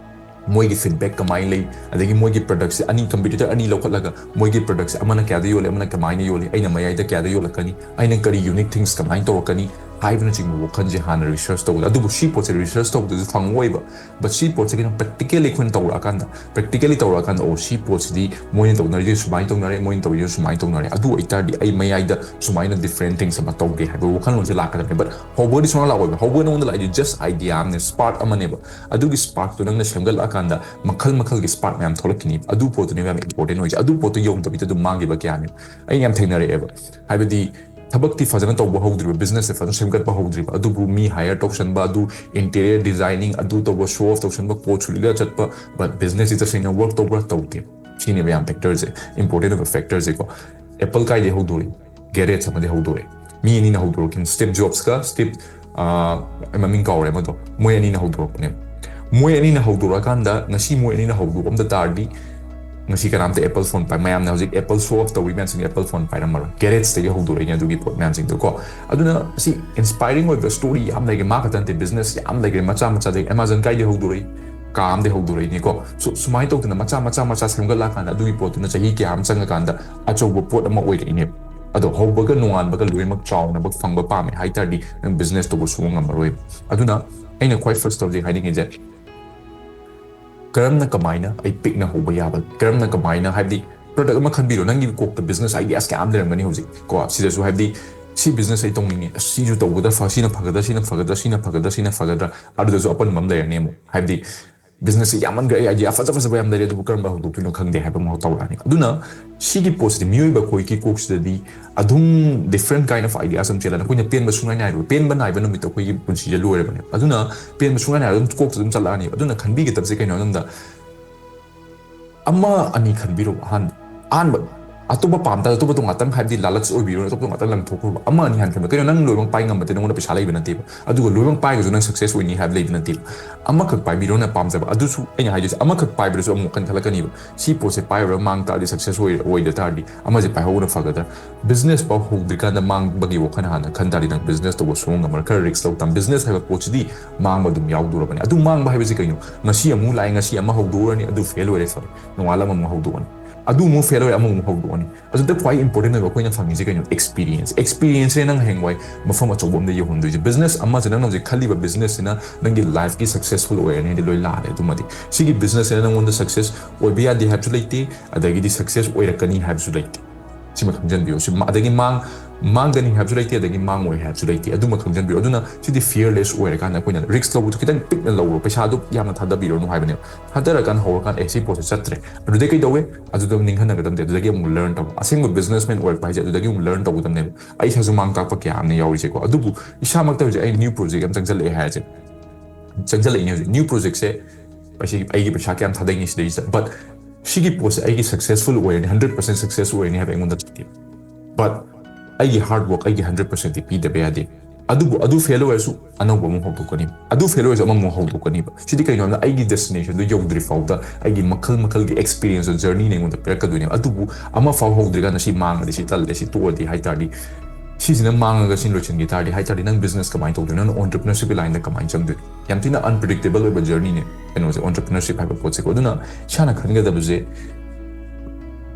ꯃꯣꯏꯒꯤ ꯐꯤꯗꯕꯦꯛ ꯀꯃꯥꯏꯅ ꯂꯩ, ꯑꯗꯒꯤ ꯃꯣꯏꯒꯤ ꯄ꯭ꯔꯗꯛꯁꯦ ꯑꯅꯤ, ꯀꯝꯄꯤꯇꯤꯇꯔ ꯑꯅꯤ ꯂꯧꯈꯠꯂꯒ ꯃꯣꯏꯒꯤ ꯄ꯭ꯔꯗꯛꯁꯦ ꯑꯃꯅ ꯀꯌꯥꯗ ꯌꯣꯜꯂꯤ, ꯑꯃꯅ ꯀꯃꯥꯏꯅ ꯌꯣꯜꯂꯤ, ꯑꯩꯅ ꯃꯌꯥꯏꯗ ꯀꯌꯥꯗ ꯌꯣꯜꯂꯛꯀꯅꯤ, ꯑꯩꯅ ꯀꯔꯤ ꯌꯨꯅꯤꯛ ꯊꯤꯡꯁ ꯀꯃꯥꯏꯅ ꯇꯧꯔꯛꯀꯅꯤ ꯍꯥꯏꯕꯅꯆꯤꯡꯕ ꯋꯥꯈꯜꯁꯦ ꯍꯥꯟꯅ ꯔꯤꯁꯔꯁ ꯇꯧꯕꯗ꯫ ꯑꯗꯨꯕꯨ ꯁꯤ ꯄꯣꯠꯁꯦ ꯔꯤꯁꯔꯁ ꯇꯧꯕꯗꯁꯨ ꯐꯪꯉꯣꯏꯕ꯫ ꯕꯠ ꯁꯤ ꯄꯣꯠꯁꯦ ꯀꯩꯅꯣ, ꯄ꯭ꯔꯦꯛꯇꯤꯀꯦꯜꯂꯤ ꯑꯩꯈꯣꯏꯅ ꯇꯧꯔꯛꯑꯀꯥꯟꯗ, ꯄ꯭ꯔꯦꯛꯇꯤꯀꯦꯜꯂꯤ ꯇꯧꯔꯛꯑꯀꯥꯟꯗ, ꯑꯣ, ꯁꯤ ꯄꯣꯠꯁꯤꯗꯤ ꯃꯣꯏꯅ ꯇꯧꯅꯔꯤꯁꯦ ꯁꯨꯃꯥꯏꯅ ꯇꯧꯅꯔꯦ, ꯃꯣꯏꯅ ꯇꯧꯔꯤꯁꯦ ꯁꯨꯃꯥꯏꯅ ꯇꯧꯅꯔꯦ, ꯑꯗꯨ ꯑꯣꯏꯇꯥꯔꯗꯤ ꯑꯩ ꯃꯌꯥꯏꯗ ꯁꯨꯃꯥꯏꯅ ꯗꯤꯐ꯭ꯔꯦꯟ ꯊꯤꯡꯁ ꯑꯃ ꯇꯧꯒꯦ ꯍꯥꯏꯕ ꯋꯥꯈꯜꯂꯣꯟꯁꯦ ꯂꯥꯛꯀꯗꯕꯅꯦ꯫ ꯕꯠ ꯍꯧꯕꯗꯤ ꯁꯨꯡꯂꯥꯛ ꯂꯥꯛꯑꯣꯏꯕ꯫ ꯍꯧꯕ ꯅꯉꯣꯟꯗ ꯂꯥꯛꯏꯗꯤ ꯖꯁ ꯑꯥꯏꯗꯤꯌꯥ ꯑꯃꯅꯦ, ꯁ꯭ꯄꯥꯔꯛ ꯑꯃꯅꯦꯕ꯫ ꯑꯗꯨꯒꯤ ꯁ꯭ꯄꯥꯔꯛꯇꯣ ꯅꯪꯅ ꯁꯦꯝꯒꯠꯂꯛꯑꯀꯥꯟꯗ, ꯃꯈꯜ ꯃꯈꯜꯒꯤ ꯁ꯭ꯄꯥꯔꯛ ꯃꯌꯥꯝ ꯊꯣꯛꯂꯛꯈꯤꯅꯤ꯫ ꯑꯗꯨ ꯄꯣꯠꯇꯨꯅꯦꯕ ꯌꯥꯝ ꯏꯝꯄꯣꯔꯇꯦꯟ ꯑꯣꯏꯁꯦ꯫ ꯑꯗꯨ ꯄꯣꯠꯇꯣ ꯌꯧꯗꯕꯤꯗ ꯑꯗꯨꯝ ꯃꯥꯡꯈꯤꯕ ꯀꯌꯥꯅꯦꯕ꯫ ꯑꯩ ꯌꯥꯝ ꯊꯦꯡꯅꯔꯛꯑꯦꯕ꯫ ꯍꯥꯏꯕꯗꯤ ꯊꯕꯛꯇꯤ ꯐꯖꯅ ꯇꯧꯕ ꯍꯧꯗ꯭ꯔꯤꯕ, ꯕꯤꯖꯤꯅꯦꯁꯁꯦ ꯐꯖꯅ ꯁꯦꯝꯒꯠꯄ ꯍꯧꯗ꯭ꯔꯤꯕ, ꯑꯗꯨꯕꯨ ꯃꯤ ꯍꯥꯏꯌꯔ ꯇꯧꯁꯟꯕ, ꯑꯗꯨ ꯏꯟꯇꯤꯔꯤꯌꯔ ꯗꯤꯖꯥꯏꯅꯤꯡ, ꯑꯗꯨ ꯇꯧꯕ, ꯁꯣ ꯑꯣꯐ ꯇꯧꯁꯟꯕ, ꯀꯣꯠꯁꯨ ꯂꯤꯠꯂ ꯆꯠꯄ, ꯕꯠ ꯕꯤꯖꯤꯅꯦꯁꯁꯤ ꯇꯁꯦꯡꯅ ꯋꯔꯛ ꯇꯧꯕ꯭ꯔꯥ? ꯇꯧꯗꯦ꯫ ꯁꯤꯅꯦꯕ ꯌꯥꯝ ꯐꯦꯛꯇꯔꯁꯦ, ꯏꯝꯄꯣꯔꯇꯦꯟ ꯑꯣꯏꯕ ꯐꯦꯛꯇꯔꯁꯦꯀꯣ꯫ ꯑꯦꯄꯜ ꯀꯥꯏꯗꯩ ꯍꯧꯗꯣꯔꯛꯏ? ꯒꯦꯔꯦꯖ ꯑꯃꯗꯤ ꯍꯧꯗꯣꯔꯛꯑꯦ꯫ ꯃꯤ ꯑꯅꯤꯅ ꯍꯧꯗꯣꯔꯛꯈꯤꯕꯅꯤ꯫ ꯁ꯭ꯇꯤꯞ ꯖꯣꯕꯁꯀ ꯁ꯭ꯇꯤꯞ, ꯑꯥ, ꯑꯩ ꯃꯃꯤꯡ ꯀꯥꯎꯔꯦ ꯑꯃꯗꯣ, ꯃꯣꯏ ꯑꯅꯤꯅ ꯍꯧꯗꯣꯔꯛꯄꯅꯦꯕ꯫ ꯃꯣꯏ ꯑꯅꯤꯅ ꯍꯧꯗꯣꯔꯛꯑꯀꯥꯟꯗ ꯉꯁꯤ ꯃꯣꯏ ꯑꯅꯤꯅ ꯍꯧꯗꯣꯛꯑꯝꯗ ꯇꯥꯔꯗꯤ ꯉꯁꯤ ꯀꯅꯥꯝꯇ ꯑꯦꯄꯜ ꯐꯣꯟ ꯄꯥꯏ, ꯃꯌꯥꯝꯅ ꯍꯧꯖꯤꯛ ꯑꯦꯄꯜ ꯁꯣ ꯑꯣꯐ ꯇꯧꯔꯤ ꯃꯌꯥꯝꯁꯤꯡ ꯑꯦꯄꯜ ꯐꯣꯟ ꯄꯥꯏꯔꯝꯃꯔꯣꯏ꯫ ꯒꯦꯔꯦꯖꯇꯒꯤ ꯍꯧꯗꯣꯔꯛꯏꯅꯦ ꯑꯗꯨꯒꯤ ꯄꯣꯠ ꯃꯌꯥꯝꯁꯤꯡꯗꯣ ꯀꯣ꯫ ꯑꯗꯨꯅ ꯁꯤ ꯏꯟꯁꯄꯥꯏꯔꯤꯡ ꯑꯣꯏꯕ ꯁ꯭ꯇꯣꯔꯤ ꯌꯥꯝ ꯂꯩꯈ꯭ꯔꯦ꯫ ꯃꯥ ꯈꯛꯇ ꯅꯠꯇꯦ, ꯕꯤꯖꯤꯅꯦꯁ ꯌꯥꯝ ꯂꯩꯈ꯭ꯔꯦ, ꯃꯆꯥ ꯃꯆꯥꯗꯒꯤ꯫ ꯑꯦꯃꯥꯖꯣꯟ ꯀꯥꯏꯗꯒꯤ ꯍꯧꯗꯣꯔꯛꯏ? ꯀꯥ ꯑꯃꯗꯒꯤ ꯍꯧꯗꯣꯔꯛꯏꯅꯤꯀꯣ꯫ ꯁꯨ-, ꯁꯨꯃꯥꯏꯅ ꯇꯧꯗꯅ ꯃꯆꯥ ꯃꯆꯥ ꯃꯆꯥ ꯁꯦꯝꯒꯠꯂꯛꯑꯀꯥꯟꯗ ꯑꯗꯨꯒꯤ ꯄꯣꯠꯇꯨꯅ ꯆꯍꯤ ꯀꯌꯥ ꯑꯃ ꯆꯪꯉꯀꯥꯟꯗ ꯑꯆꯧꯕ ꯄꯣꯠ ꯑꯃ ꯑꯣꯏꯔꯛꯏꯅꯦꯕ꯫ ꯑꯗꯣ ꯍꯧꯕꯒ ꯅꯣꯡꯉꯥꯟꯕꯒ ꯂꯣꯏꯅꯃꯛ ꯆꯥꯎꯅꯕ ꯐꯪꯕ ꯄꯥꯝꯃꯦ ꯍꯥꯏ ꯇꯥꯔꯗꯤ ꯅꯪ ꯕꯤꯖꯤꯅꯦꯁ ꯇꯧꯕ ꯁꯨꯡꯉꯝ ꯉꯝꯃꯔꯣꯏꯕ꯫ ꯑꯗꯨꯅ ꯑꯩꯅ ꯈ꯭ꯋꯥꯏ ꯐꯥꯔꯁ ꯍꯧꯖꯤꯛ ꯍꯥꯏꯅꯤꯡꯉꯤꯁꯦ, ꯀꯔꯝꯅ ꯀꯃꯥꯏꯅ ꯑꯩ ꯄꯤꯛꯅ ꯍꯧꯕ ꯌꯥꯕ, ꯀꯔꯝꯅ ꯀꯃꯥꯏꯅ, ꯍꯥꯏꯕꯗꯤ product ꯑꯃ ꯈꯟꯕꯤꯔꯣ, ꯅꯪꯒꯤ ꯀꯣꯛꯇ business ideas ꯀꯌꯥ ꯑꯃ ꯂꯩꯔꯝꯒꯅꯤ ꯍꯧꯖꯤꯛ ꯀꯣ꯫ ꯁꯤꯗꯁꯨ ꯍꯥꯏꯕꯗꯤ ꯁꯤ business ꯑꯩ ꯇꯧꯅꯤꯡꯉꯦ, ꯑꯁ, ꯁꯤꯁꯨ ꯇꯧꯒꯗ꯭ꯔꯥ, ꯐ-, ꯁꯤꯅ ꯐꯒꯗ꯭ꯔꯥ, ꯁꯤꯅ ꯐꯒꯗ꯭ꯔꯥ, ꯁꯤꯅ ꯐꯒꯗ꯭ꯔꯥ, ꯁꯤꯅ ꯐꯒꯗ꯭ꯔꯥ, ꯑꯗꯨꯗꯁꯨ ꯑꯄꯟꯕ ꯑꯃ ꯂꯩꯔꯅꯤ ꯑꯃꯨꯛ꯫ ꯍꯥꯏꯕꯗꯤ businessꯁꯦ ꯌꯥꯝꯃꯟꯈ꯭ꯔꯦ, ꯑꯩ idea ꯐꯖ ꯐꯖꯕ ꯌꯥꯝ ꯂꯩꯔꯦ, ꯑꯗꯨꯕꯨ ꯀꯔꯝꯕ ꯍꯧꯗꯣꯛꯇꯣꯏꯅꯣ ꯈꯪꯗꯦ ꯍꯥꯏꯕ ꯑꯃ ꯇꯧꯔꯛꯑꯅꯤ꯫ ꯑꯗꯨꯅ ꯁꯤꯒꯤ ꯄꯣꯠꯁꯤꯗꯤ ꯃꯤꯑꯣꯏꯕ ꯑꯩꯈꯣꯏꯒꯤ ꯀꯣꯛꯁꯤꯗꯗꯤ ꯑꯗꯨꯝ different kind of ideas ꯑꯃ ꯆꯦꯜꯂꯅꯤ꯫ ꯑꯩꯈꯣꯏꯅ ꯄꯦꯟꯕ ꯁꯨꯡꯉꯥꯏ ꯅꯥꯏꯔꯣꯏ, ꯄꯦꯟꯕ ꯅꯥꯏꯕ ꯅꯨꯃꯤꯠꯇ ꯑꯩꯈꯣꯏꯒꯤ ꯄꯨꯟꯁꯤꯁꯦ ꯂꯣꯏꯔꯕꯅꯦ꯫ ꯑꯗꯨꯅ ꯄꯦꯟꯕ ꯁꯨꯡꯉꯥꯏ ꯅꯥꯏꯔꯣꯏ, ꯑꯗꯨꯝ ꯀꯣꯛꯇ ꯑꯗꯨꯝ ꯆꯠꯂꯛꯑꯅꯤ꯫ ꯑꯗꯨꯅ ꯈꯟꯕꯤꯒꯗꯕꯁꯦ ꯀꯩꯅꯣ ꯍꯥꯏꯕꯗ, ꯑꯃ ꯑꯅꯤ ꯈꯟꯕꯤꯔꯣ꯫ ꯑꯍꯥꯟꯕ, ꯑꯍꯥꯟꯕ ꯑꯇꯣꯞꯄ ꯄꯥꯝ ꯇꯥꯔꯗꯤ ꯑꯇꯣꯞꯄꯗꯣ ꯉꯥꯛꯇꯪ, ꯍꯥꯏꯕꯗꯤ ꯂꯥꯂꯆ ꯑꯣꯏꯕꯤꯔꯣ, ꯑꯇꯣꯞꯄꯗꯣ ꯉꯥꯛꯇꯪ ꯂꯪꯊꯣꯛꯈ꯭ꯔꯣꯕ꯫ ꯑꯃ ꯑꯅꯤ ꯍꯥꯟꯅ ꯈꯟꯕ꯫ ꯀꯩꯅꯣ, ꯅꯪ ꯂꯣꯏꯅꯃꯛ ꯄꯥꯏ ꯉꯝꯕꯗꯤ ꯅꯉꯣꯟꯗ ꯄꯩꯁꯥ ꯂꯩꯕ ꯅꯠꯇꯦꯕ꯫ ꯑꯗꯨꯒ ꯂꯣꯏꯅꯃꯛ ꯄꯥꯏꯔꯒꯁꯨ ꯅꯪ success ꯑꯣꯏꯅꯤ ꯍꯥꯏꯕ ꯂꯩꯕ ꯅꯠꯇꯦꯕ꯫ ꯑꯃꯈꯛ ꯄꯥꯏꯕꯤꯔꯣ, ꯅꯪ ꯄꯥꯝꯖꯕ꯫ ꯑꯗꯨꯁꯨ ꯑꯩꯅ ꯍꯥꯏꯗꯣꯏꯁꯦ, ꯑꯃꯈꯛ ꯄꯥꯏꯕꯗꯁꯨ ꯑꯃꯨꯛ ꯋꯥꯈꯜ ꯈꯜꯂꯛꯀꯅꯤꯕ, ꯁꯤ ꯄꯣꯠꯁꯦ ꯄꯥꯏꯔꯨꯔ ꯃꯥꯡ ꯇꯥꯔꯗꯤ, success ꯑꯣꯏ-, ꯑꯣꯏꯗ ꯇꯥꯔꯗꯤ, ꯑꯃꯁꯦ ꯄꯥꯏꯍꯧꯕꯅ ꯐꯒꯗ꯭ꯔꯥ? Business ꯐꯥꯎ ꯍꯧꯗ꯭ꯔꯤꯀꯥꯟꯗ ꯃꯥꯡꯕꯒꯤ ꯋꯥꯈꯜ ꯍꯥꯟꯅ ꯈꯟ ꯇꯥꯔꯗꯤ, ꯅꯪ business ꯇꯧꯕ ꯁꯨꯡꯉꯝ ꯉꯝꯃꯔꯣꯏ꯫ ꯈꯔ risk ꯂꯧ ꯇꯥꯕꯅꯤ꯫ Business ꯍꯥꯏꯕ ꯄꯣꯠꯁꯤꯗꯤ ꯃꯥꯡꯕ ꯑꯗꯨꯝ ꯌꯥꯎꯗꯣꯔꯕꯅꯤ꯫ ꯑꯗꯨ ꯃꯥꯡꯕ ꯍꯥꯏꯕꯁꯤ ꯀꯩꯅꯣ? ꯉꯁꯤ ꯑꯃꯨꯛ ꯂꯥꯛꯑꯦ, ꯉꯁꯤ ꯑꯃ ꯍꯧꯗꯣꯛꯎꯔꯅꯤ, ꯑꯗꯨ fail ꯑꯣꯏꯔꯦ, ꯐꯔꯦ, ꯅꯣꯡꯉꯥꯜꯂ ꯑꯃꯃꯨꯛ ꯍꯧꯗꯣꯛꯑꯅꯤ꯫ ꯑꯗꯨ ꯑꯃꯨꯛ fail ꯑꯣꯏꯔꯦ, ꯑꯃꯃꯨꯛ ꯍꯧꯗꯣꯛꯑꯅꯤ꯫ ꯑꯗꯨꯗ ꯈ꯭ꯋꯥꯏ important ꯑꯣꯏꯕ ꯑꯩꯈꯣꯏꯅ ꯐꯪꯉꯤꯁꯦ ꯀꯩꯅꯣ? Experience꯫ Experienceꯁꯦ ꯅꯪ ꯍꯌꯦꯡꯋꯥꯏ ꯃꯐꯝ ꯑꯆꯧꯕ ꯑꯃꯗ ꯌꯧꯍꯟꯗꯣꯏꯁꯦ꯫ Business ꯑꯃꯁꯦ, ꯅꯪꯅ ꯍꯧꯖꯤꯛ ꯈꯜꯂꯤꯕ businessꯁꯤꯅ ꯅꯪꯒꯤ lifeꯀꯤ successful ꯑꯣꯏꯔꯅꯤ ꯍꯥꯏꯗꯤ ꯂꯣꯏ ꯂꯥꯜꯂꯦ꯫ ꯑꯗꯨꯃꯗꯤ ꯁꯤꯒꯤ businessꯁꯤꯅ ꯅꯪꯉꯣꯟꯗ success ꯑꯣꯏꯕ ꯌꯥꯗꯦ ꯍꯥꯏꯕꯁꯨ ꯂꯩꯇꯦ, ꯑꯗꯒꯤꯗꯤ success ꯑꯣꯏꯔꯛꯀꯅꯤ ꯍꯥꯏꯕꯁꯨ ꯂꯩꯇꯦ꯫ ꯁꯤꯃ ꯈꯪꯖꯟꯕꯤꯌꯨ꯫ ꯁꯤ ꯃ-, ꯑꯗꯒꯤ ꯃꯥꯡ-, ꯃꯥꯡꯒꯅꯤ ꯍꯥꯏꯕꯁꯨ ꯂꯩꯇꯦ, ꯑꯗꯒꯤ ꯃꯥꯡꯉꯣꯏ ꯍꯥꯏꯕꯁꯨ ꯂꯩꯇꯦ꯫ ꯑꯗꯨꯃ ꯈꯪꯖꯟꯕꯤꯌꯨ꯫ ꯑꯗꯨꯅ ꯁꯤꯗꯤ fearless ꯑꯣꯏꯔꯀꯥꯟꯗ ꯑꯩꯈꯣꯏꯅ risk ꯂꯧꯕꯗꯨ ꯈꯤꯇꯪ ꯄꯤꯛꯅ ꯂꯧꯔꯣ, ꯄꯩꯁꯥꯗꯨ ꯌꯥꯝꯅ ꯊꯥꯗꯕꯤꯔꯨꯅꯨ ꯍꯥꯏꯕꯅꯦꯕ꯫ ꯊꯥꯗꯔꯀꯥꯟꯗ ꯍꯧꯔꯀꯥꯟꯗ, "ꯑꯦ, ꯁꯤ ꯄꯣꯠꯁꯦ ꯆꯠꯇ꯭ꯔꯦ", ꯑꯗꯨꯗꯩ ꯀꯩꯗꯧꯋꯦ? ꯑꯗꯨꯗ ꯅꯤꯡꯍꯟꯅꯒꯗꯕꯅꯦ, ꯑꯗꯨꯗꯒꯤ ꯑꯃꯨꯛ learn ꯇꯧꯕ꯫ ꯑꯁꯦꯡꯕ businessman ꯑꯣꯏꯔꯛꯄ ꯍꯥꯏꯁꯦ ꯑꯗꯨꯗꯒꯤ ꯑꯃꯨꯛ learn ꯇꯧꯒꯗꯕꯅꯦꯕ꯫ ꯑꯩ ꯏꯁꯥꯁꯨ ꯃꯥꯡ ꯇꯥꯛꯄ ꯀꯌꯥ ꯑꯃ ꯌꯥꯎꯔꯤꯁꯦꯀꯣ꯫ ꯑꯗꯨꯕꯨ ꯏꯁꯥꯃꯛꯇ ꯍꯧꯖꯤꯛ ꯑꯩ new project ꯑꯃ ꯆꯪꯁꯜꯂꯛꯑꯦ ꯍꯥꯏꯔꯁꯦ, ꯆꯪꯁꯜꯂꯛꯏꯅꯦ ꯍꯧꯖꯤꯛ꯫ New projectꯁꯦ ꯑꯩꯁꯤ, ꯑꯩꯒꯤ ꯄꯩꯁꯥ ꯀꯌꯥꯝ ꯊꯥꯗꯩꯅꯤ ꯁꯤꯗꯩꯁꯤꯗ, but ꯁꯤꯒꯤ ꯄꯣꯠꯁꯦ ꯑꯩꯒꯤ successful ꯑꯣꯏꯔꯅꯤ, hundred percent success ꯑꯣꯏꯔꯅꯤ ꯍꯥꯏꯕ ꯑꯩꯉꯣꯟꯗ ꯅꯠꯇꯦ꯫ But ꯑꯩꯒꯤ hard work, ꯑꯩꯒꯤ hundred percentꯇꯤ ꯄꯤꯗꯕ ꯌꯥꯗꯦ꯫ ꯑꯗꯨꯕꯨ ꯑꯗꯨ fail ꯑꯣꯏꯔꯁꯨ ꯑꯅꯧꯕ ꯑꯃ ꯍꯧꯗꯣꯛꯀꯅꯤ, ꯑꯗꯨ fail ꯑꯣꯏꯔꯁꯨ ꯑꯃꯃꯨꯛ ꯍꯧꯗꯣꯛꯀꯅꯤꯕ꯫ ꯁꯤꯗꯤ ꯀꯩꯅꯣ ꯍꯥꯏꯕꯗ, ꯑꯩꯒꯤ destinationꯗꯨ ꯌꯧꯗ꯭ꯔꯤ ꯐꯥꯎꯗ ꯑꯩꯒꯤ ꯃꯈꯜ ꯃꯈꯜꯒꯤ experience journeyꯅ ꯑꯩꯉꯣꯟꯗ ꯄꯤꯔꯛꯀꯗꯣꯏꯅꯦꯕ꯫ ꯑꯗꯨꯕꯨ ꯑꯃ ꯐꯥꯎ ꯍꯧꯗ꯭ꯔꯤꯀꯥꯟꯗ ꯁꯤ ꯃꯥꯡꯉꯗꯤ, ꯁꯤ ꯇꯜꯂꯦ, ꯁꯤ ꯇꯣꯛꯑꯗꯤ ꯍꯥꯏ ꯇꯥꯔꯗꯤ, ꯁꯤꯁꯤꯅ ꯃꯥꯡꯉꯒ ꯁꯤ ꯂꯣꯏꯁꯤꯟꯈꯤ ꯇꯥꯔꯗꯤ, ꯍꯥꯏ ꯇꯥꯔꯗꯤ ꯅꯪ business ꯀꯃꯥꯏꯅ ꯇꯧꯗꯣꯏꯅꯣ? ꯅꯪ entrepreneurshipꯀꯤ lineꯗ ꯀꯃꯥꯏꯅ ꯆꯪꯗꯣꯏꯅꯣ? ꯌꯥꯝ ꯊꯤꯅ unpredictable ꯑꯣꯏꯕ journeyꯅꯦ ꯀꯩꯅꯣꯁꯦ, entrepreneurship ꯍꯥꯏꯕ ꯄꯣꯠꯁꯦꯀꯣ꯫ ꯑꯗꯨꯅ ꯏꯁꯥꯅ ꯈꯟꯒꯗꯕꯁꯦ,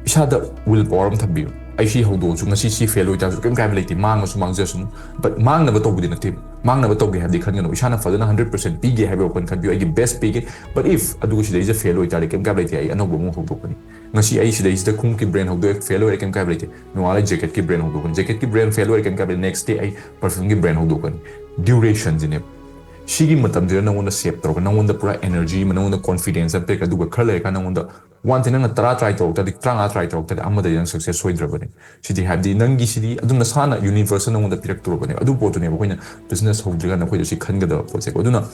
ꯏꯁꯥꯗ will power ꯑꯃ ꯊꯝꯕꯤꯌꯨ꯫ ꯑꯩ ꯁꯤ ꯍꯧꯗꯣꯛꯑꯁꯨ ꯉꯁꯤ ꯁꯤ ꯐꯦꯜ ꯑꯣꯏꯇꯥꯔꯁꯨ ꯀꯩꯝ ꯀꯥꯏꯕ ꯂꯩꯇꯦ, ꯃꯥꯡꯉꯁꯨ ꯃꯥꯡꯖꯁꯅꯨ꯫ But ꯃꯥꯡꯅꯕ ꯇꯧꯕꯗꯤ ꯅꯠꯇꯦ, ꯃꯥꯡꯅꯕ ꯇꯧꯒꯦ ꯍꯥꯏꯕꯗꯤ ꯈꯟꯒꯅꯨ꯫ ꯏꯁꯥꯅ ꯐꯖꯅ ꯍꯟꯗ꯭ꯔꯦꯠ ꯄꯥꯔꯁꯦꯟ ꯄꯤꯒꯦ ꯍꯥꯏꯕ ꯋꯥꯈꯜ ꯈꯟꯕꯤꯌꯨ, ꯑꯩꯒꯤ ꯕꯦꯁ ꯄꯤꯒꯦ꯫ But if ꯑꯗꯨꯒ ꯁꯤꯗꯩꯁꯤꯗ ꯐꯦꯜ ꯑꯣꯏꯇꯥꯔꯗꯤ ꯀꯩꯝ ꯀꯥꯏꯕ ꯂꯩꯇꯦ, ꯑꯩ ꯑꯅꯧꯕ ꯑꯃꯨꯛ ꯍꯧꯗꯣꯛꯀꯅꯤ꯫ ꯉꯁꯤ ꯑꯩ ꯁꯤꯗꯩꯁꯤꯗ ꯈꯣꯡꯎꯞꯀꯤ ꯕ꯭ꯔꯦꯟ ꯍꯧꯗꯣꯛꯑꯦ, ꯐꯦꯜ ꯑꯣꯏꯔꯦ, ꯀꯩꯝ ꯀꯥꯏꯕ ꯂꯩꯇꯦ, ꯅꯣꯡꯉꯥꯜꯂ ꯖꯦꯀꯦꯠꯀꯤ ꯕ꯭ꯔꯦꯟ ꯍꯧꯗꯣꯛꯀꯅꯤ꯫ ꯖꯦꯀꯦꯠꯀꯤ ꯕ꯭ꯔꯦꯟ ꯐꯦꯜ ꯑꯣꯏꯔꯦ, ꯀꯩꯝ ꯀꯥꯏꯕ ꯂꯩꯇꯦ, ꯅꯦꯛꯁ ꯗꯦ ꯑꯩ ꯄꯔꯐ꯭ꯌꯨꯝꯒꯤ ꯕ꯭ꯔꯦꯟ ꯍꯧꯗꯣꯛꯀꯅꯤ꯫ ꯗ꯭ꯌꯨꯔꯦꯁꯟꯁꯤꯅꯦꯕ꯫ ꯁꯤꯒꯤ ꯃꯇꯝꯁꯤꯗ ꯅꯉꯣꯟꯗ ꯁꯦꯞ ꯇꯧꯔꯒ, ꯅꯉꯣꯟꯗ ꯄꯨꯔꯥ ꯑꯦꯅꯔꯖꯤ ꯑꯃ, ꯅꯉꯣꯟꯗ ꯀꯣꯟꯐꯤꯗꯦꯟꯁ ꯑꯃ ꯄꯤꯔꯒ, ꯑꯗꯨꯒ ꯈꯔ ꯂꯩꯔꯀꯥꯟꯗ ꯅꯉꯣꯟꯗ ꯋꯥꯟ ꯊꯤꯡ ꯅꯪꯅ ꯇꯔꯥ ꯇ꯭ꯔꯥꯏ ꯇꯧꯔꯛ ꯇꯥꯔꯗꯤ, ꯇꯔꯥꯃꯉꯥ ꯇ꯭ꯔꯥꯏ ꯇꯧꯔꯛ ꯇꯥꯔꯗꯤ, ꯑꯃꯗꯗꯤ ꯅꯪ ꯁꯛꯁꯦꯁ ꯁꯣꯏꯗ꯭ꯔꯕꯅꯦ꯫ ꯁꯤꯗꯤ ꯍꯥꯏꯕꯗꯤ ꯅꯪꯒꯤ ꯁꯤꯗꯤ ꯑꯗꯨꯝ ꯅꯁꯥꯅ ꯌꯨꯅꯤꯚꯔꯁꯅ ꯅꯉꯣꯟꯗ ꯄꯤꯔꯛꯇꯣꯔꯕꯅꯦꯕ꯫ ꯑꯗꯨ ꯄꯣꯠꯇꯨꯅꯦꯕ ꯑꯩꯈꯣꯏꯅ ꯕꯤꯖꯤꯅꯦꯁ ꯍꯧꯗ꯭ꯔꯤꯀꯥꯟꯗ ꯑꯩꯈꯣꯏꯗ ꯁꯤ ꯈꯟꯒꯗꯕ ꯄꯣꯠꯁꯦꯀꯣ꯫ ꯑꯗꯨꯅ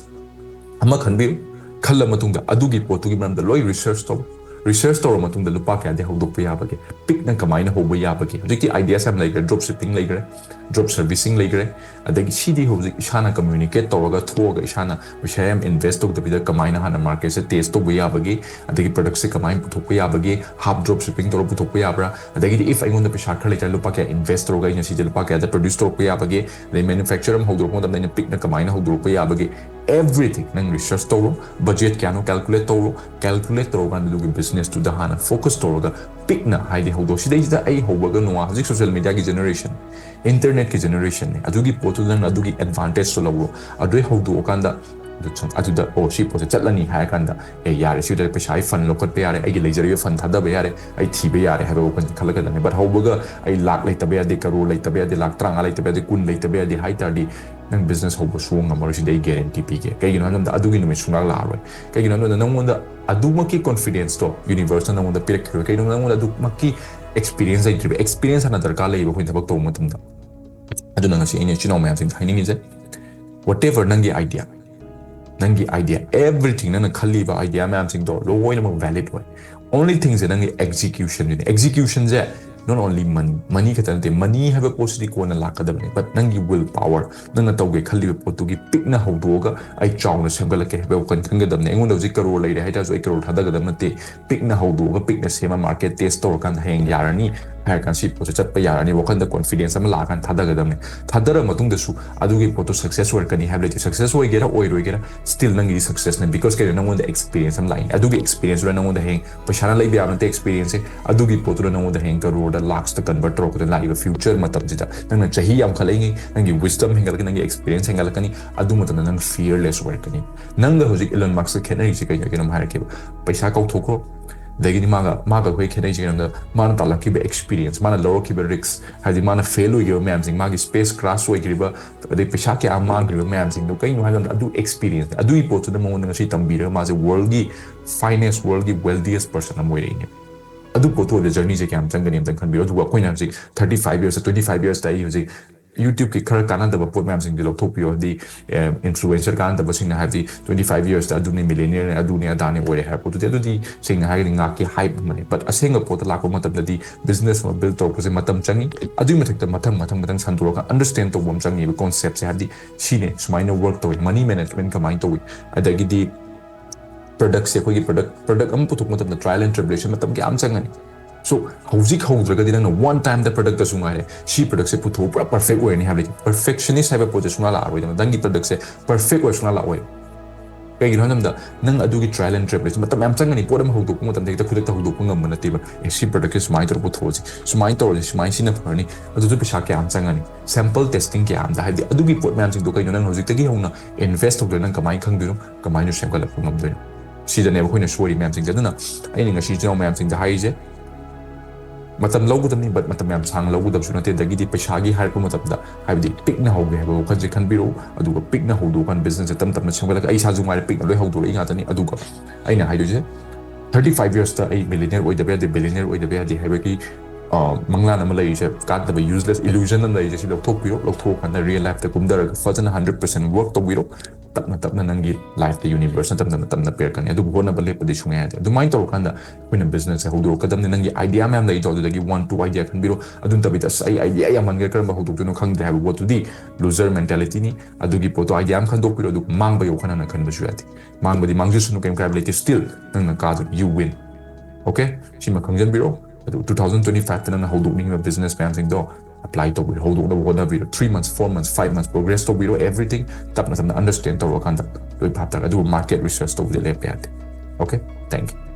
ꯑꯃ ꯈꯟꯕꯤꯌꯨ, ꯈꯜꯂ ꯃꯇꯨꯡꯗ ꯑꯗꯨꯒꯤ ꯄꯣꯠꯇꯨꯒꯤ ꯃꯔꯝꯗ ꯂꯣꯏ ꯔꯤꯁꯔꯁ ꯇꯧ꯫ ꯔꯤꯁꯔꯁ ꯇꯧꯔ ꯃꯇꯨꯡꯗ ꯂꯨꯄꯥ ꯀꯌꯥꯗꯤ ꯍꯧꯗꯣꯛꯄ ꯌꯥꯕꯒꯦ, ꯄꯤꯛꯅ ꯀꯃꯥꯏꯅ ꯍꯧꯕ ꯌꯥꯕꯒꯦ? ꯍꯧꯖꯤꯛꯇꯤ ꯑꯥꯏꯗꯤꯌꯥꯁ ꯌꯥꯝ ꯂꯩꯈ꯭ꯔꯦ, ꯗ꯭ꯔꯣꯞ ꯁꯤꯞꯄꯤꯡ ꯂꯩꯈ꯭ꯔꯦ, ꯗ꯭ꯔꯣꯞ ꯁꯔꯚꯤꯁꯤꯡ ꯂꯩꯈ꯭ꯔꯦ꯫ ꯑꯗꯒꯤ ꯁꯤꯗꯤ ꯍꯧꯖꯤꯛ ꯏꯁꯥꯅ ꯀꯝꯃ꯭ꯌꯨꯅꯤꯀꯦꯠ ꯇꯧꯔꯒ ꯊꯣꯛꯑꯒ ꯏꯁꯥꯅ ꯄꯩꯁꯥ ꯌꯥꯝ ꯏꯟꯚꯦꯁ ꯇꯧꯗꯕꯤꯗ ꯀꯃꯥꯏꯅ ꯍꯥꯟꯅ ꯃꯥꯔꯀꯦꯠꯁꯦ ꯇꯦꯁ ꯇꯧꯕ ꯌꯥꯕꯒꯦ, ꯑꯗꯒꯤ ꯄ꯭ꯔꯗꯛꯁꯦ ꯀꯃꯥꯏꯅ ꯄꯨꯊꯣꯛꯄ ꯌꯥꯕꯒꯦ, ꯍꯥꯐ ꯗ꯭ꯔꯣꯞ ꯁꯤꯞꯄꯤꯡ ꯇꯧꯔꯒ ꯄꯨꯊꯣꯛꯄ ꯌꯥꯕ꯭ꯔꯥ, ꯑꯗꯒꯤꯗꯤ ꯏꯐ ꯑꯩꯉꯣꯟꯗ ꯄꯩꯁꯥ ꯈꯔ ꯂꯩꯇꯥꯔꯦ, ꯂꯨꯄꯥ ꯀꯌꯥ ꯏꯟꯚꯦꯁ ꯇꯧꯔꯒ ꯑꯩꯅ ꯁꯤꯁꯦ ꯂꯨꯄꯥ ꯀꯌꯥꯗ ꯄ꯭ꯔꯗ꯭ꯌꯨꯁ ꯇꯧꯔꯛꯄ ꯌꯥꯕꯒꯦ, ꯑꯗꯩ ꯃꯦꯅꯨꯐꯦꯛꯆꯔ ꯑꯃ ꯍꯧꯗꯣꯔꯛꯄ ꯃꯇꯝꯗ ꯑꯩꯅ ꯄꯤꯛꯅ ꯀꯃꯥꯏꯅ ꯍꯧꯗꯣꯔꯛꯄ ꯌꯥꯕꯒꯦ, ꯑꯦꯚ꯭ꯔꯤꯊꯤꯡ ꯅꯪ ꯔꯤꯁꯔꯁ ꯇꯧꯔꯣ, ꯕꯖꯦꯠ ꯀꯌꯥꯅꯣ ꯀꯦꯜꯀꯨꯂꯦꯠ ꯇꯧꯔꯣ, ꯀꯦꯜꯀꯨꯂꯦꯠ ꯇꯧꯔꯀꯥꯟꯗ ꯑꯗꯨꯒꯤ ꯕꯤꯖꯤꯅꯦꯁꯇꯨꯗ ꯍꯥꯟꯅ ꯐꯣꯀꯁ ꯇꯧꯔꯒ ꯄꯤꯛꯅ ꯍꯥꯏꯗꯤ ꯍꯧꯗꯣꯛ꯫ ꯁꯤꯗꯩꯁꯤꯗ ꯑꯩ ꯍꯧꯕꯒ ꯅꯣꯡꯉꯥ ꯍꯧꯖꯤꯛ ꯁꯣꯁꯤꯌꯦꯜ ꯃꯦꯗꯤꯌꯥꯒꯤ ꯖꯦꯅꯦꯔꯦꯁꯟ, ꯏꯟꯇꯔꯅꯦꯠꯀꯤ ꯖꯦꯅꯦꯔꯦꯁꯟꯅꯦ, ꯑꯗꯨꯒꯤ ꯄꯣꯠꯇꯨꯗ ꯅꯪꯅ ꯑꯗꯨꯒꯤ ꯑꯦꯗꯚꯥꯟꯇꯦꯖꯇꯣ ꯂꯧꯔꯣ꯫ ꯑꯗꯨꯗꯩ ꯍꯧꯗꯣꯛꯑꯀꯥꯟꯗ ꯑꯗꯨꯗ ꯑꯗꯨꯗ ꯑꯣ ꯁꯤ ꯄꯣꯠꯁꯦ ꯆꯠꯂꯅꯤ ꯍꯥꯏꯔ ꯀꯥꯟꯗ ꯑꯦ ꯌꯥꯔꯦ, ꯁꯤꯗ ꯄꯩꯁꯥꯒꯤ ꯐꯟ ꯂꯧꯈꯠꯄ ꯌꯥꯔꯦ, ꯑꯩꯒꯤ ꯂꯩꯖꯔꯤꯕ ꯐꯟ ꯊꯥꯗꯕ ꯌꯥꯔꯦ, ꯑꯩ ꯊꯤꯕ ꯌꯥꯔꯦ ꯍꯥꯏꯕ ꯋꯥꯈꯜ ꯈꯜꯂꯛꯀꯗꯕꯅꯤ꯫ ꯕꯠ ꯍꯧꯕꯒ ꯑꯩ ꯂꯥꯛ ꯂꯩꯇꯕ ꯌꯥꯗꯦ, ꯀꯔꯣꯔ ꯂꯩꯇꯕ ꯌꯥꯗꯦ, ꯂꯥꯛ ꯇꯔꯥꯃꯉꯥ ꯂꯩꯇꯕ ꯌꯥꯗꯦ, ꯀꯨꯟ ꯂꯩꯇꯕ ꯌꯥꯗꯦ ꯍꯥꯏ ꯇꯥꯔꯗꯤ ꯅꯪ ꯕꯤꯖꯤꯅꯦꯁ ꯍꯧꯕ ꯁꯨꯡꯉꯝ ꯉꯝꯃꯔꯣꯏ, ꯁꯤꯗꯤ ꯑꯩ ꯒꯦꯔꯦꯟꯇꯤ ꯄꯤꯒꯦ꯫ ꯀꯩꯒꯤꯅꯣ ꯍꯥꯏꯕ ꯃꯇꯝꯗ ꯑꯗꯨꯒꯤ ꯅꯨꯃꯤꯠ ꯁꯨꯡꯂꯥꯛ ꯂꯥꯛꯑꯔꯣꯏ꯫ ꯀꯩꯒꯤꯅꯣ ꯍꯥꯏꯕ ꯃꯇꯝꯗ ꯅꯪꯉꯣꯟꯗ ꯑꯗꯨꯃꯛꯀꯤ ꯀꯣꯟꯐꯤꯗꯦꯟꯁꯇꯣ ꯌꯨꯅꯤꯚꯔꯁꯅ ꯅꯪꯉꯣꯟꯗ ꯄꯤꯔꯛꯈꯤꯔꯣꯏ꯫ ꯀꯩꯒꯤꯅꯣ ꯍꯥꯏꯕ ꯃꯇꯝꯗ ꯅꯪꯉꯣꯟꯗ ꯑꯗꯨꯃꯛꯀꯤ ꯑꯦꯛꯁꯄꯤꯔꯤꯌꯦꯟꯁ ꯂꯩꯇ꯭ꯔꯤꯕ꯫ ꯑꯦꯛꯁꯄꯤꯔꯤꯌꯦꯟꯁ ꯍꯥꯟꯅ ꯗꯔꯀꯥꯔ ꯂꯩꯌꯦꯕ ꯑꯩꯈꯣꯏꯅ ꯊꯕꯛ ꯇꯧꯕ ꯃꯇꯝꯗ꯫ ꯑꯗꯨꯅ ꯉꯁꯤ ꯑꯩꯅ ꯏꯆꯤꯟ ꯏꯅꯥꯎ ꯃꯌꯥꯝꯁꯤꯡꯗ ꯍꯥꯏꯅꯤꯡꯉꯤꯁꯦ, ꯋꯥꯠ ꯑꯦꯚꯔ ꯅꯪꯒꯤ ꯑꯥꯏꯗꯤꯌꯥ, ꯅꯪꯒꯤ ꯑꯥꯏꯗꯤꯌꯥ, ꯑꯦꯚ꯭ꯔꯤꯊꯤꯡ ꯅꯪꯅ ꯈꯜꯂꯤꯕ ꯑꯥꯏꯗꯤꯌꯥ ꯃꯌꯥꯝꯁꯤꯡꯗꯣ ꯂꯣꯏꯅꯃꯛ ꯚꯦꯂꯤꯗ ꯑꯣꯏ꯫ ꯑꯣꯟꯂꯤ ꯊꯤꯡꯁꯦ ꯅꯪꯒꯤ ꯑꯦꯛꯖꯤꯀ꯭ꯌꯨꯁꯟꯗꯨꯅꯤ꯫ ꯑꯦꯛꯖꯤꯀ꯭ꯌꯨꯁꯟꯁꯦ not only money, ꯃꯅꯤ ꯈꯛꯇ ꯅꯠꯇꯦ, ꯃꯅꯤ ꯍꯥꯏꯕ ꯄꯣꯠꯁꯤꯗꯤ ꯀꯣꯟꯅ ꯂꯥꯛꯀꯗꯕꯅꯤ, ꯕꯠ ꯅꯪꯒꯤ ꯋꯤꯜ ꯄꯥꯋꯔ, ꯅꯪꯅ ꯇꯧꯒꯦ ꯈꯜꯂꯤꯕ ꯄꯣꯠꯇꯨꯒꯤ ꯄꯤꯛꯅ ꯍꯧꯗꯣꯛꯑꯒ ꯑꯩ ꯆꯥꯎꯅ ꯁꯦꯝꯒꯠꯂꯛꯀꯦ ꯍꯥꯏꯕ ꯋꯥꯈꯜ ꯈꯟꯒꯗꯕꯅꯤ꯫ ꯑꯩꯉꯣꯟꯗ ꯍꯧꯖꯤꯛ ꯀꯔꯣꯔ ꯂꯩꯔꯦ ꯍꯥꯏꯇꯥꯔꯁꯨ ꯑꯩ ꯀꯔꯣꯔ ꯊꯥꯗꯒꯗꯕ ꯅꯠꯇꯦ, ꯄꯤꯛꯅ ꯍꯧꯗꯣꯛꯑꯒ ꯄꯤꯛꯅ ꯁꯦꯝꯃ ꯃꯥꯔꯀꯦꯠ ꯇꯦꯁ ꯇꯧꯔꯀꯥꯟꯗ ꯍꯌꯦꯡ ꯌꯥꯔꯅꯤ, ꯍꯥꯏꯔ ꯀꯥꯟꯗ ꯁꯤ ꯄꯣꯠꯁꯦ ꯆꯠꯄ ꯌꯥꯔꯅꯤ, ꯋꯥꯈꯟꯗ confidence ꯑꯃ ꯂꯥꯛꯑꯀꯥꯟꯗ ꯊꯥꯗꯒꯗꯕꯅꯤ꯫ ꯊꯥꯗꯔ ꯃꯇꯨꯡꯗꯁꯨ ꯑꯗꯨꯒꯤ ꯄꯣꯠꯇꯣ success ꯑꯣꯏꯔꯛꯀꯅꯤ ꯍꯥꯏꯕ ꯂꯩꯇꯦ꯫ Success ꯑꯣꯏꯒꯦꯔꯥ ꯑꯣꯏꯔꯣꯏꯒꯦꯔꯥ, still ꯅꯪꯒꯤꯗꯤ successꯅꯦ, because ꯀꯩꯅꯣ, ꯅꯪꯉꯣꯟꯗ experience ꯑꯃ ꯂꯥꯛꯏꯅꯦ꯫ ꯑꯗꯨꯒꯤ experienceꯗꯨꯅ ꯅꯪꯉꯣꯟꯗ ꯍꯌꯦꯡ ꯄꯩꯁꯥꯅ ꯂꯩꯕ ꯌꯥꯕ ꯅꯠꯇꯦ experienceꯁꯦ꯫ ꯑꯗꯨꯒꯤ ꯄꯣꯠꯇꯨꯅ ꯅꯪꯉꯣꯟꯗ ꯍꯌꯦꯡ crore lakhsꯇ convert ꯇꯧꯔꯛꯄꯗ ꯂꯥꯛꯏꯕ future ꯃꯇꯝꯁꯤꯗ ꯅꯪꯅ ꯆꯍꯤ ꯌꯥꯝꯈꯠꯂꯛꯏꯉꯩ, ꯅꯪꯒꯤ wisdom ꯍꯦꯟꯒꯠꯂꯛꯀꯅꯤ, ꯅꯪꯒꯤ experience ꯍꯦꯟꯒꯠꯂꯛꯀꯅꯤ, ꯑꯗꯨ ꯃꯇꯝꯗ ꯅꯪ fearless ꯑꯣꯏꯔꯛꯀꯅꯤ꯫ ꯅꯪꯒ ꯍꯧꯖꯤꯛ Elon Muskꯀ ꯈꯦꯠꯅꯔꯤꯁꯦ ꯀꯩꯅꯣ, ꯀꯩꯅꯣꯝ ꯍꯥꯏꯔꯛꯀꯦꯕ꯫ ꯄꯩꯁꯥ ꯀꯧꯊꯣꯛꯈ꯭ꯔꯣ, ꯑꯗꯒꯤꯗꯤ ꯃꯥꯒ ꯃꯥꯒ ꯑꯩꯈꯣꯏ ꯈꯦꯠꯅꯩꯁꯦ ꯀꯩꯅꯣꯗ, ꯃꯥꯅ ꯇꯥꯜꯂꯛꯈꯤꯕ experience, ꯃꯥꯅ ꯂꯧꯔꯛꯈꯤꯕ risk, ꯍꯥꯏꯗꯤ ꯃꯥꯅ fail ꯑꯣꯏꯈꯤꯕ ꯃꯌꯥꯝꯁꯤꯡ, ꯃꯥꯒꯤ space crash ꯑꯣꯏꯈ꯭ꯔꯤꯕ, ꯑꯗꯩ ꯄꯩꯁꯥ ꯀꯌꯥ ꯑꯃ ꯃꯥꯡꯈ꯭ꯔꯤꯕ ꯃꯌꯥꯝꯁꯤꯡꯗꯣ ꯀꯩꯅꯣ ꯍꯥꯏꯕ ꯃꯇꯝꯗ ꯑꯗꯨ experience, ꯑꯗꯨꯒꯤ ꯄꯣꯠꯇꯨꯅ ꯃꯉꯣꯟꯗ ꯉꯁꯤ ꯇꯝꯕꯤꯔꯒ ꯃꯥꯁꯦ worldꯀꯤ finest, worldꯀꯤ wealthiest person ꯑꯃ ꯑꯣꯏꯔꯛꯏꯅꯦ꯫ ꯑꯗꯨ ꯄꯣꯠꯇꯨ ꯑꯣꯏꯕ journeyꯁꯦ ꯀꯌꯥꯝ ꯆꯪꯒꯅꯤ ꯑꯝꯇꯪ ꯈꯟꯕꯤꯌꯨ꯫ ꯑꯗꯨꯒ ꯑꯩꯈꯣꯏꯅ ꯍꯧꯖꯤꯛ thirty five years, twenty five yearsꯇ ꯑꯩ ꯍꯧꯖꯤꯛ YouTubeꯀꯤ ꯈꯔ ꯀꯥꯟꯅꯗꯕ ꯄꯣꯠ ꯃꯌꯥꯝꯁꯤꯡꯗꯤ ꯂꯧꯊꯣꯛꯄꯤꯌꯣ꯫ ꯍꯥꯏꯗꯤ, ꯑꯦ, influencer ꯀꯥꯟꯅꯗꯕꯁꯤꯡꯅ, ꯍꯥꯏꯕꯗꯤ twenty five yearsꯇ ꯑꯗꯨꯅꯤ, millionaireꯅꯦ, ꯑꯗꯨꯅꯤ, ꯑꯗꯥꯅꯤ ꯑꯣꯏꯔꯦ ꯍꯥꯏꯕ ꯄꯣꯠꯇꯨꯗꯤ, ꯑꯗꯨꯗꯤ ꯁꯦꯡꯅ ꯍꯥꯏꯔꯒꯗꯤ ꯉꯥꯏꯍꯥꯛꯀꯤ hype ꯑꯃꯅꯤ꯫ But ꯑꯁꯦꯡꯕ ꯄꯣꯠꯇ ꯂꯥꯛꯄ ꯃꯇꯝꯗꯗꯤ, business ꯑꯃ build ꯇꯧꯔꯛꯄꯁꯦ ꯃꯇꯝ ꯆꯪꯉꯤ꯫ ꯑꯗꯨꯒꯤ ꯃꯊꯛꯇ ꯃꯊꯪ, ꯃꯊꯪ, ꯃꯊꯪ ꯁꯟꯗꯣꯔꯛꯑꯒ understand ꯇꯧꯕ ꯑꯃ ꯆꯪꯉꯤꯕ conceptꯁꯦ, ꯍꯥꯏꯕꯗꯤ ꯁꯤꯅꯦ, ꯁꯨꯃꯥꯏꯅ work ꯇꯧꯋꯤ, money management ꯀꯃꯥꯏꯅ ꯇꯧꯋꯤ, ꯑꯗꯒꯤꯗꯤ productꯁꯦ, ꯑꯩꯈꯣꯏꯒꯤ product, product ꯑꯃ ꯄꯨꯊꯣꯛꯄ ꯃꯇꯝꯗ trial and tribulation ꯃꯇꯝ ꯀꯌꯥꯝ ꯆꯪꯒꯅꯤ꯫ So, ꯍꯧꯖꯤꯛ ꯍꯧꯗ꯭ꯔꯒꯗꯤ ꯅꯪꯅ one timeꯗ productꯇꯁꯨ ꯉꯥꯏꯔꯦ, ꯁꯤ productꯁꯦ ꯄꯨꯊꯣꯛꯑ ꯄꯨꯔꯥ perfect ꯑꯣꯏꯔꯅꯤ ꯍꯥꯏꯕ ꯂꯩꯇꯦ꯫ Perfectionist ꯍꯥꯏꯕ ꯄꯣꯠꯁꯦ ꯁꯨꯡꯂꯥꯛ ꯂꯥꯛꯑꯔꯣꯏꯗꯅ, ꯅꯪꯒꯤ productꯁꯦ perfect ꯑꯣꯏꯔ ꯁꯨꯡꯂꯥꯛ ꯂꯥꯛꯑꯣꯏ꯫ ꯀꯩꯒꯤꯅꯣ ꯍꯥꯏꯕ ꯃꯇꯝꯗ, ꯅꯪ ꯑꯗꯨꯒꯤ trial and tribulation ꯃꯇꯝ ꯌꯥꯝ ꯆꯪꯒꯅꯤ꯫ ꯄꯣꯠ ꯑꯃ ꯍꯧꯗꯣꯛꯄ ꯃꯇꯝꯗ ꯍꯦꯛꯇ ꯈꯨꯗꯛꯇ ꯍꯧꯗꯣꯛꯄ ꯉꯝꯕ ꯅꯠꯇꯦꯕ꯫ ꯑꯦ, ꯁꯤ productꯁꯦ ꯁꯨꯃꯥꯏꯅ ꯇꯧꯔ ꯄꯨꯊꯣꯛꯑꯁꯤ, ꯁꯨꯃꯥꯏꯅ ꯇꯧꯔꯁꯤ, ꯁꯨꯃꯥꯏꯅ ꯁꯤꯅ ꯐꯔꯅꯤ, ꯑꯗꯨꯁꯨ ꯄꯩꯁꯥ ꯀꯌꯥ ꯑꯃ ꯆꯪꯒꯅꯤ꯫ Sample testing ꯀꯌꯥ ꯑꯃꯗ, ꯍꯥꯏꯕꯗꯤ ꯑꯗꯨꯒꯤ ꯄꯣꯠ ꯃꯌꯥꯝꯁꯤꯡꯗꯣ ꯀꯩꯅꯣ, ꯅꯪ ꯍꯧꯖꯤꯛꯇꯒꯤ ꯍꯧꯅ invest ꯇꯧꯗ꯭ꯔꯒ ꯅꯪ ꯀꯃꯥꯏꯅ ꯈꯪꯗꯣꯏꯅꯣ? ꯀꯃꯥꯏꯅ ꯁꯦꯝꯒꯠꯂꯛꯄ ꯉꯝꯗꯣꯏꯅꯣ? ꯁꯤꯗꯅꯦꯕ ꯑꯩꯈꯣꯏꯅ ꯁꯣꯏꯔꯤ ꯃꯌꯥꯝꯁꯤꯡꯁꯦ꯫ ꯑꯗꯨꯅ ꯑꯩꯅ ꯉꯁꯤ ꯏꯆꯤꯟ ꯏꯅꯥꯎ ꯃꯌꯥꯝꯁꯤꯡꯗ ꯍꯥꯏꯔꯤꯁꯦ, ꯃꯇꯝ ꯂꯧꯒꯗꯕꯅꯤ, but ꯃꯇꯝ ꯌꯥꯝ ꯁꯥꯡꯅ ꯂꯧꯒꯗꯕꯁꯨ ꯅꯠꯇꯦ꯫ ꯑꯗꯒꯤꯗꯤ ꯄꯩꯁꯥꯒꯤ ꯍꯥꯏꯔꯛꯄ ꯃꯇꯝꯗ, ꯍꯥꯏꯕꯗꯤ ꯄꯤꯛꯅ ꯍꯧꯒꯦ ꯍꯥꯏꯕ ꯋꯥꯈꯜꯁꯦ ꯈꯟꯕꯤꯔꯣ꯫ ꯑꯗꯨꯒ ꯄꯤꯛꯅ ꯍꯧꯗꯣꯛꯑꯀꯥꯟꯗ businessꯁꯦ ꯇꯞ ꯇꯞꯅ ꯁꯦꯝꯒꯠꯂꯒ, ꯑꯩ ꯏꯁꯥꯁꯨ ꯉꯥꯏꯔꯦ, ꯄꯤꯛꯅ ꯂꯣꯏ ꯍꯧꯗꯣꯔꯛꯏ ꯉꯥꯛꯇꯅꯤ꯫ ꯑꯗꯨꯒ ꯑꯩꯅ ꯍꯥꯏꯗꯣꯏꯁꯦ, thirty five yearsꯇ ꯑꯩ millionaire ꯑꯣꯏꯗꯕ ꯌꯥꯗꯦ, billionaire ꯑꯣꯏꯗꯕ ꯌꯥꯗꯦ ꯍꯥꯏꯕꯒꯤ, ꯑ, ꯃꯪꯂꯥꯟ ꯑꯃ ꯂꯩꯔꯤꯁꯦ, ꯀꯥꯟꯅꯗꯕ useless illusion ꯑꯃ ꯂꯩꯔꯤꯁꯦ, ꯁꯤ ꯂꯧꯊꯣꯛꯄꯤꯔꯣ꯫ ꯂꯧꯊꯣꯛꯑꯀꯥꯟꯗ real lifeꯇ ꯀꯨꯝꯊꯔꯒ ꯐꯖꯅ hundred percent work ꯇꯧꯕꯤꯔꯣ꯫ ꯇꯞꯅ ꯇꯞꯅ ꯅꯪꯒꯤ lifeꯇ universeꯅ ꯇꯞꯅ ꯇꯞꯅ ꯄꯤꯔꯛꯀꯅꯤ꯫ ꯑꯗꯨꯕꯨ ꯍꯣꯠꯅꯕ ꯂꯦꯞꯄꯗꯤ ꯁꯨꯡꯌꯥ ꯌꯥꯗꯦ꯫ ꯑꯗꯨꯃꯥꯏꯅ ꯇꯧꯔꯀꯥꯟꯗ ꯑꯩꯈꯣꯏꯅ businessꯁꯦ ꯍꯧꯗꯣꯔꯛꯀꯗꯕꯅꯤ꯫ ꯅꯪꯒꯤ idea ꯃꯌꯥꯝ ꯂꯩꯗꯣ, ꯑꯗꯨꯗꯒꯤ one two idea ꯈꯟꯕꯤꯔꯣ꯫ ꯑꯗꯨ ꯅꯠꯇꯕꯤꯗ, "ꯑꯁ, ꯑꯩ idea ꯌꯥꯝꯃꯟꯈ꯭ꯔꯦ, ꯀꯔꯝꯕ ꯍꯧꯗꯣꯛꯇꯣꯏꯅꯣ ꯈꯪꯗ꯭ꯔꯦ" ꯍꯥꯏꯕ ꯄꯣꯠꯇꯨꯗꯤ loser mentalityꯅꯤ꯫ ꯑꯗꯨꯒꯤ ꯄꯣꯠꯇꯣ idea ꯑꯃ ꯈꯟꯗꯣꯛꯄꯤꯔꯣ, ꯑꯗꯨꯒ ꯃꯥꯡꯕꯒꯤ ꯋꯥꯈꯜ ꯍꯥꯟꯅ ꯈꯟꯕꯁꯨ ꯌꯥꯗꯦ꯫ ꯃꯥꯡꯕꯗꯤ ꯃꯥꯡꯖꯁꯅꯨ, ꯀꯩꯝ ꯀꯥꯏꯕ ꯂꯩꯇꯦ, still ꯅꯪꯅ ꯀꯥꯗꯣꯏꯅꯤ, you win꯫ Okay? ꯁꯤꯃ ꯈꯪꯖꯟꯕꯤꯔꯣ꯫ ꯑꯗꯨ two thousand twenty five ꯇ ꯅꯪꯅ ꯍꯧꯗꯣꯛꯅꯤꯡꯉꯤꯕ business ꯃꯌꯥꯝꯁꯤꯡꯗꯣ apply ꯇꯧꯕꯤꯔꯣ, ꯍꯧꯗꯣꯛꯅꯕ ꯍꯣꯠꯅꯕꯤꯔꯣ꯫ Three months, four months, five months progress ꯇꯧꯕꯤꯔꯣ, everything ꯇꯞꯅ ꯇꯞꯅ understand ꯇꯧꯔꯀꯥꯟꯗ ꯂꯣꯏ ꯐꯥꯞ ꯇꯥꯔꯦ꯫ ꯑꯗꯨꯒ market research ꯇꯧꯕꯗꯤ ꯂꯦꯞꯄ ꯌꯥꯗꯦ꯫ Okay, thank you꯫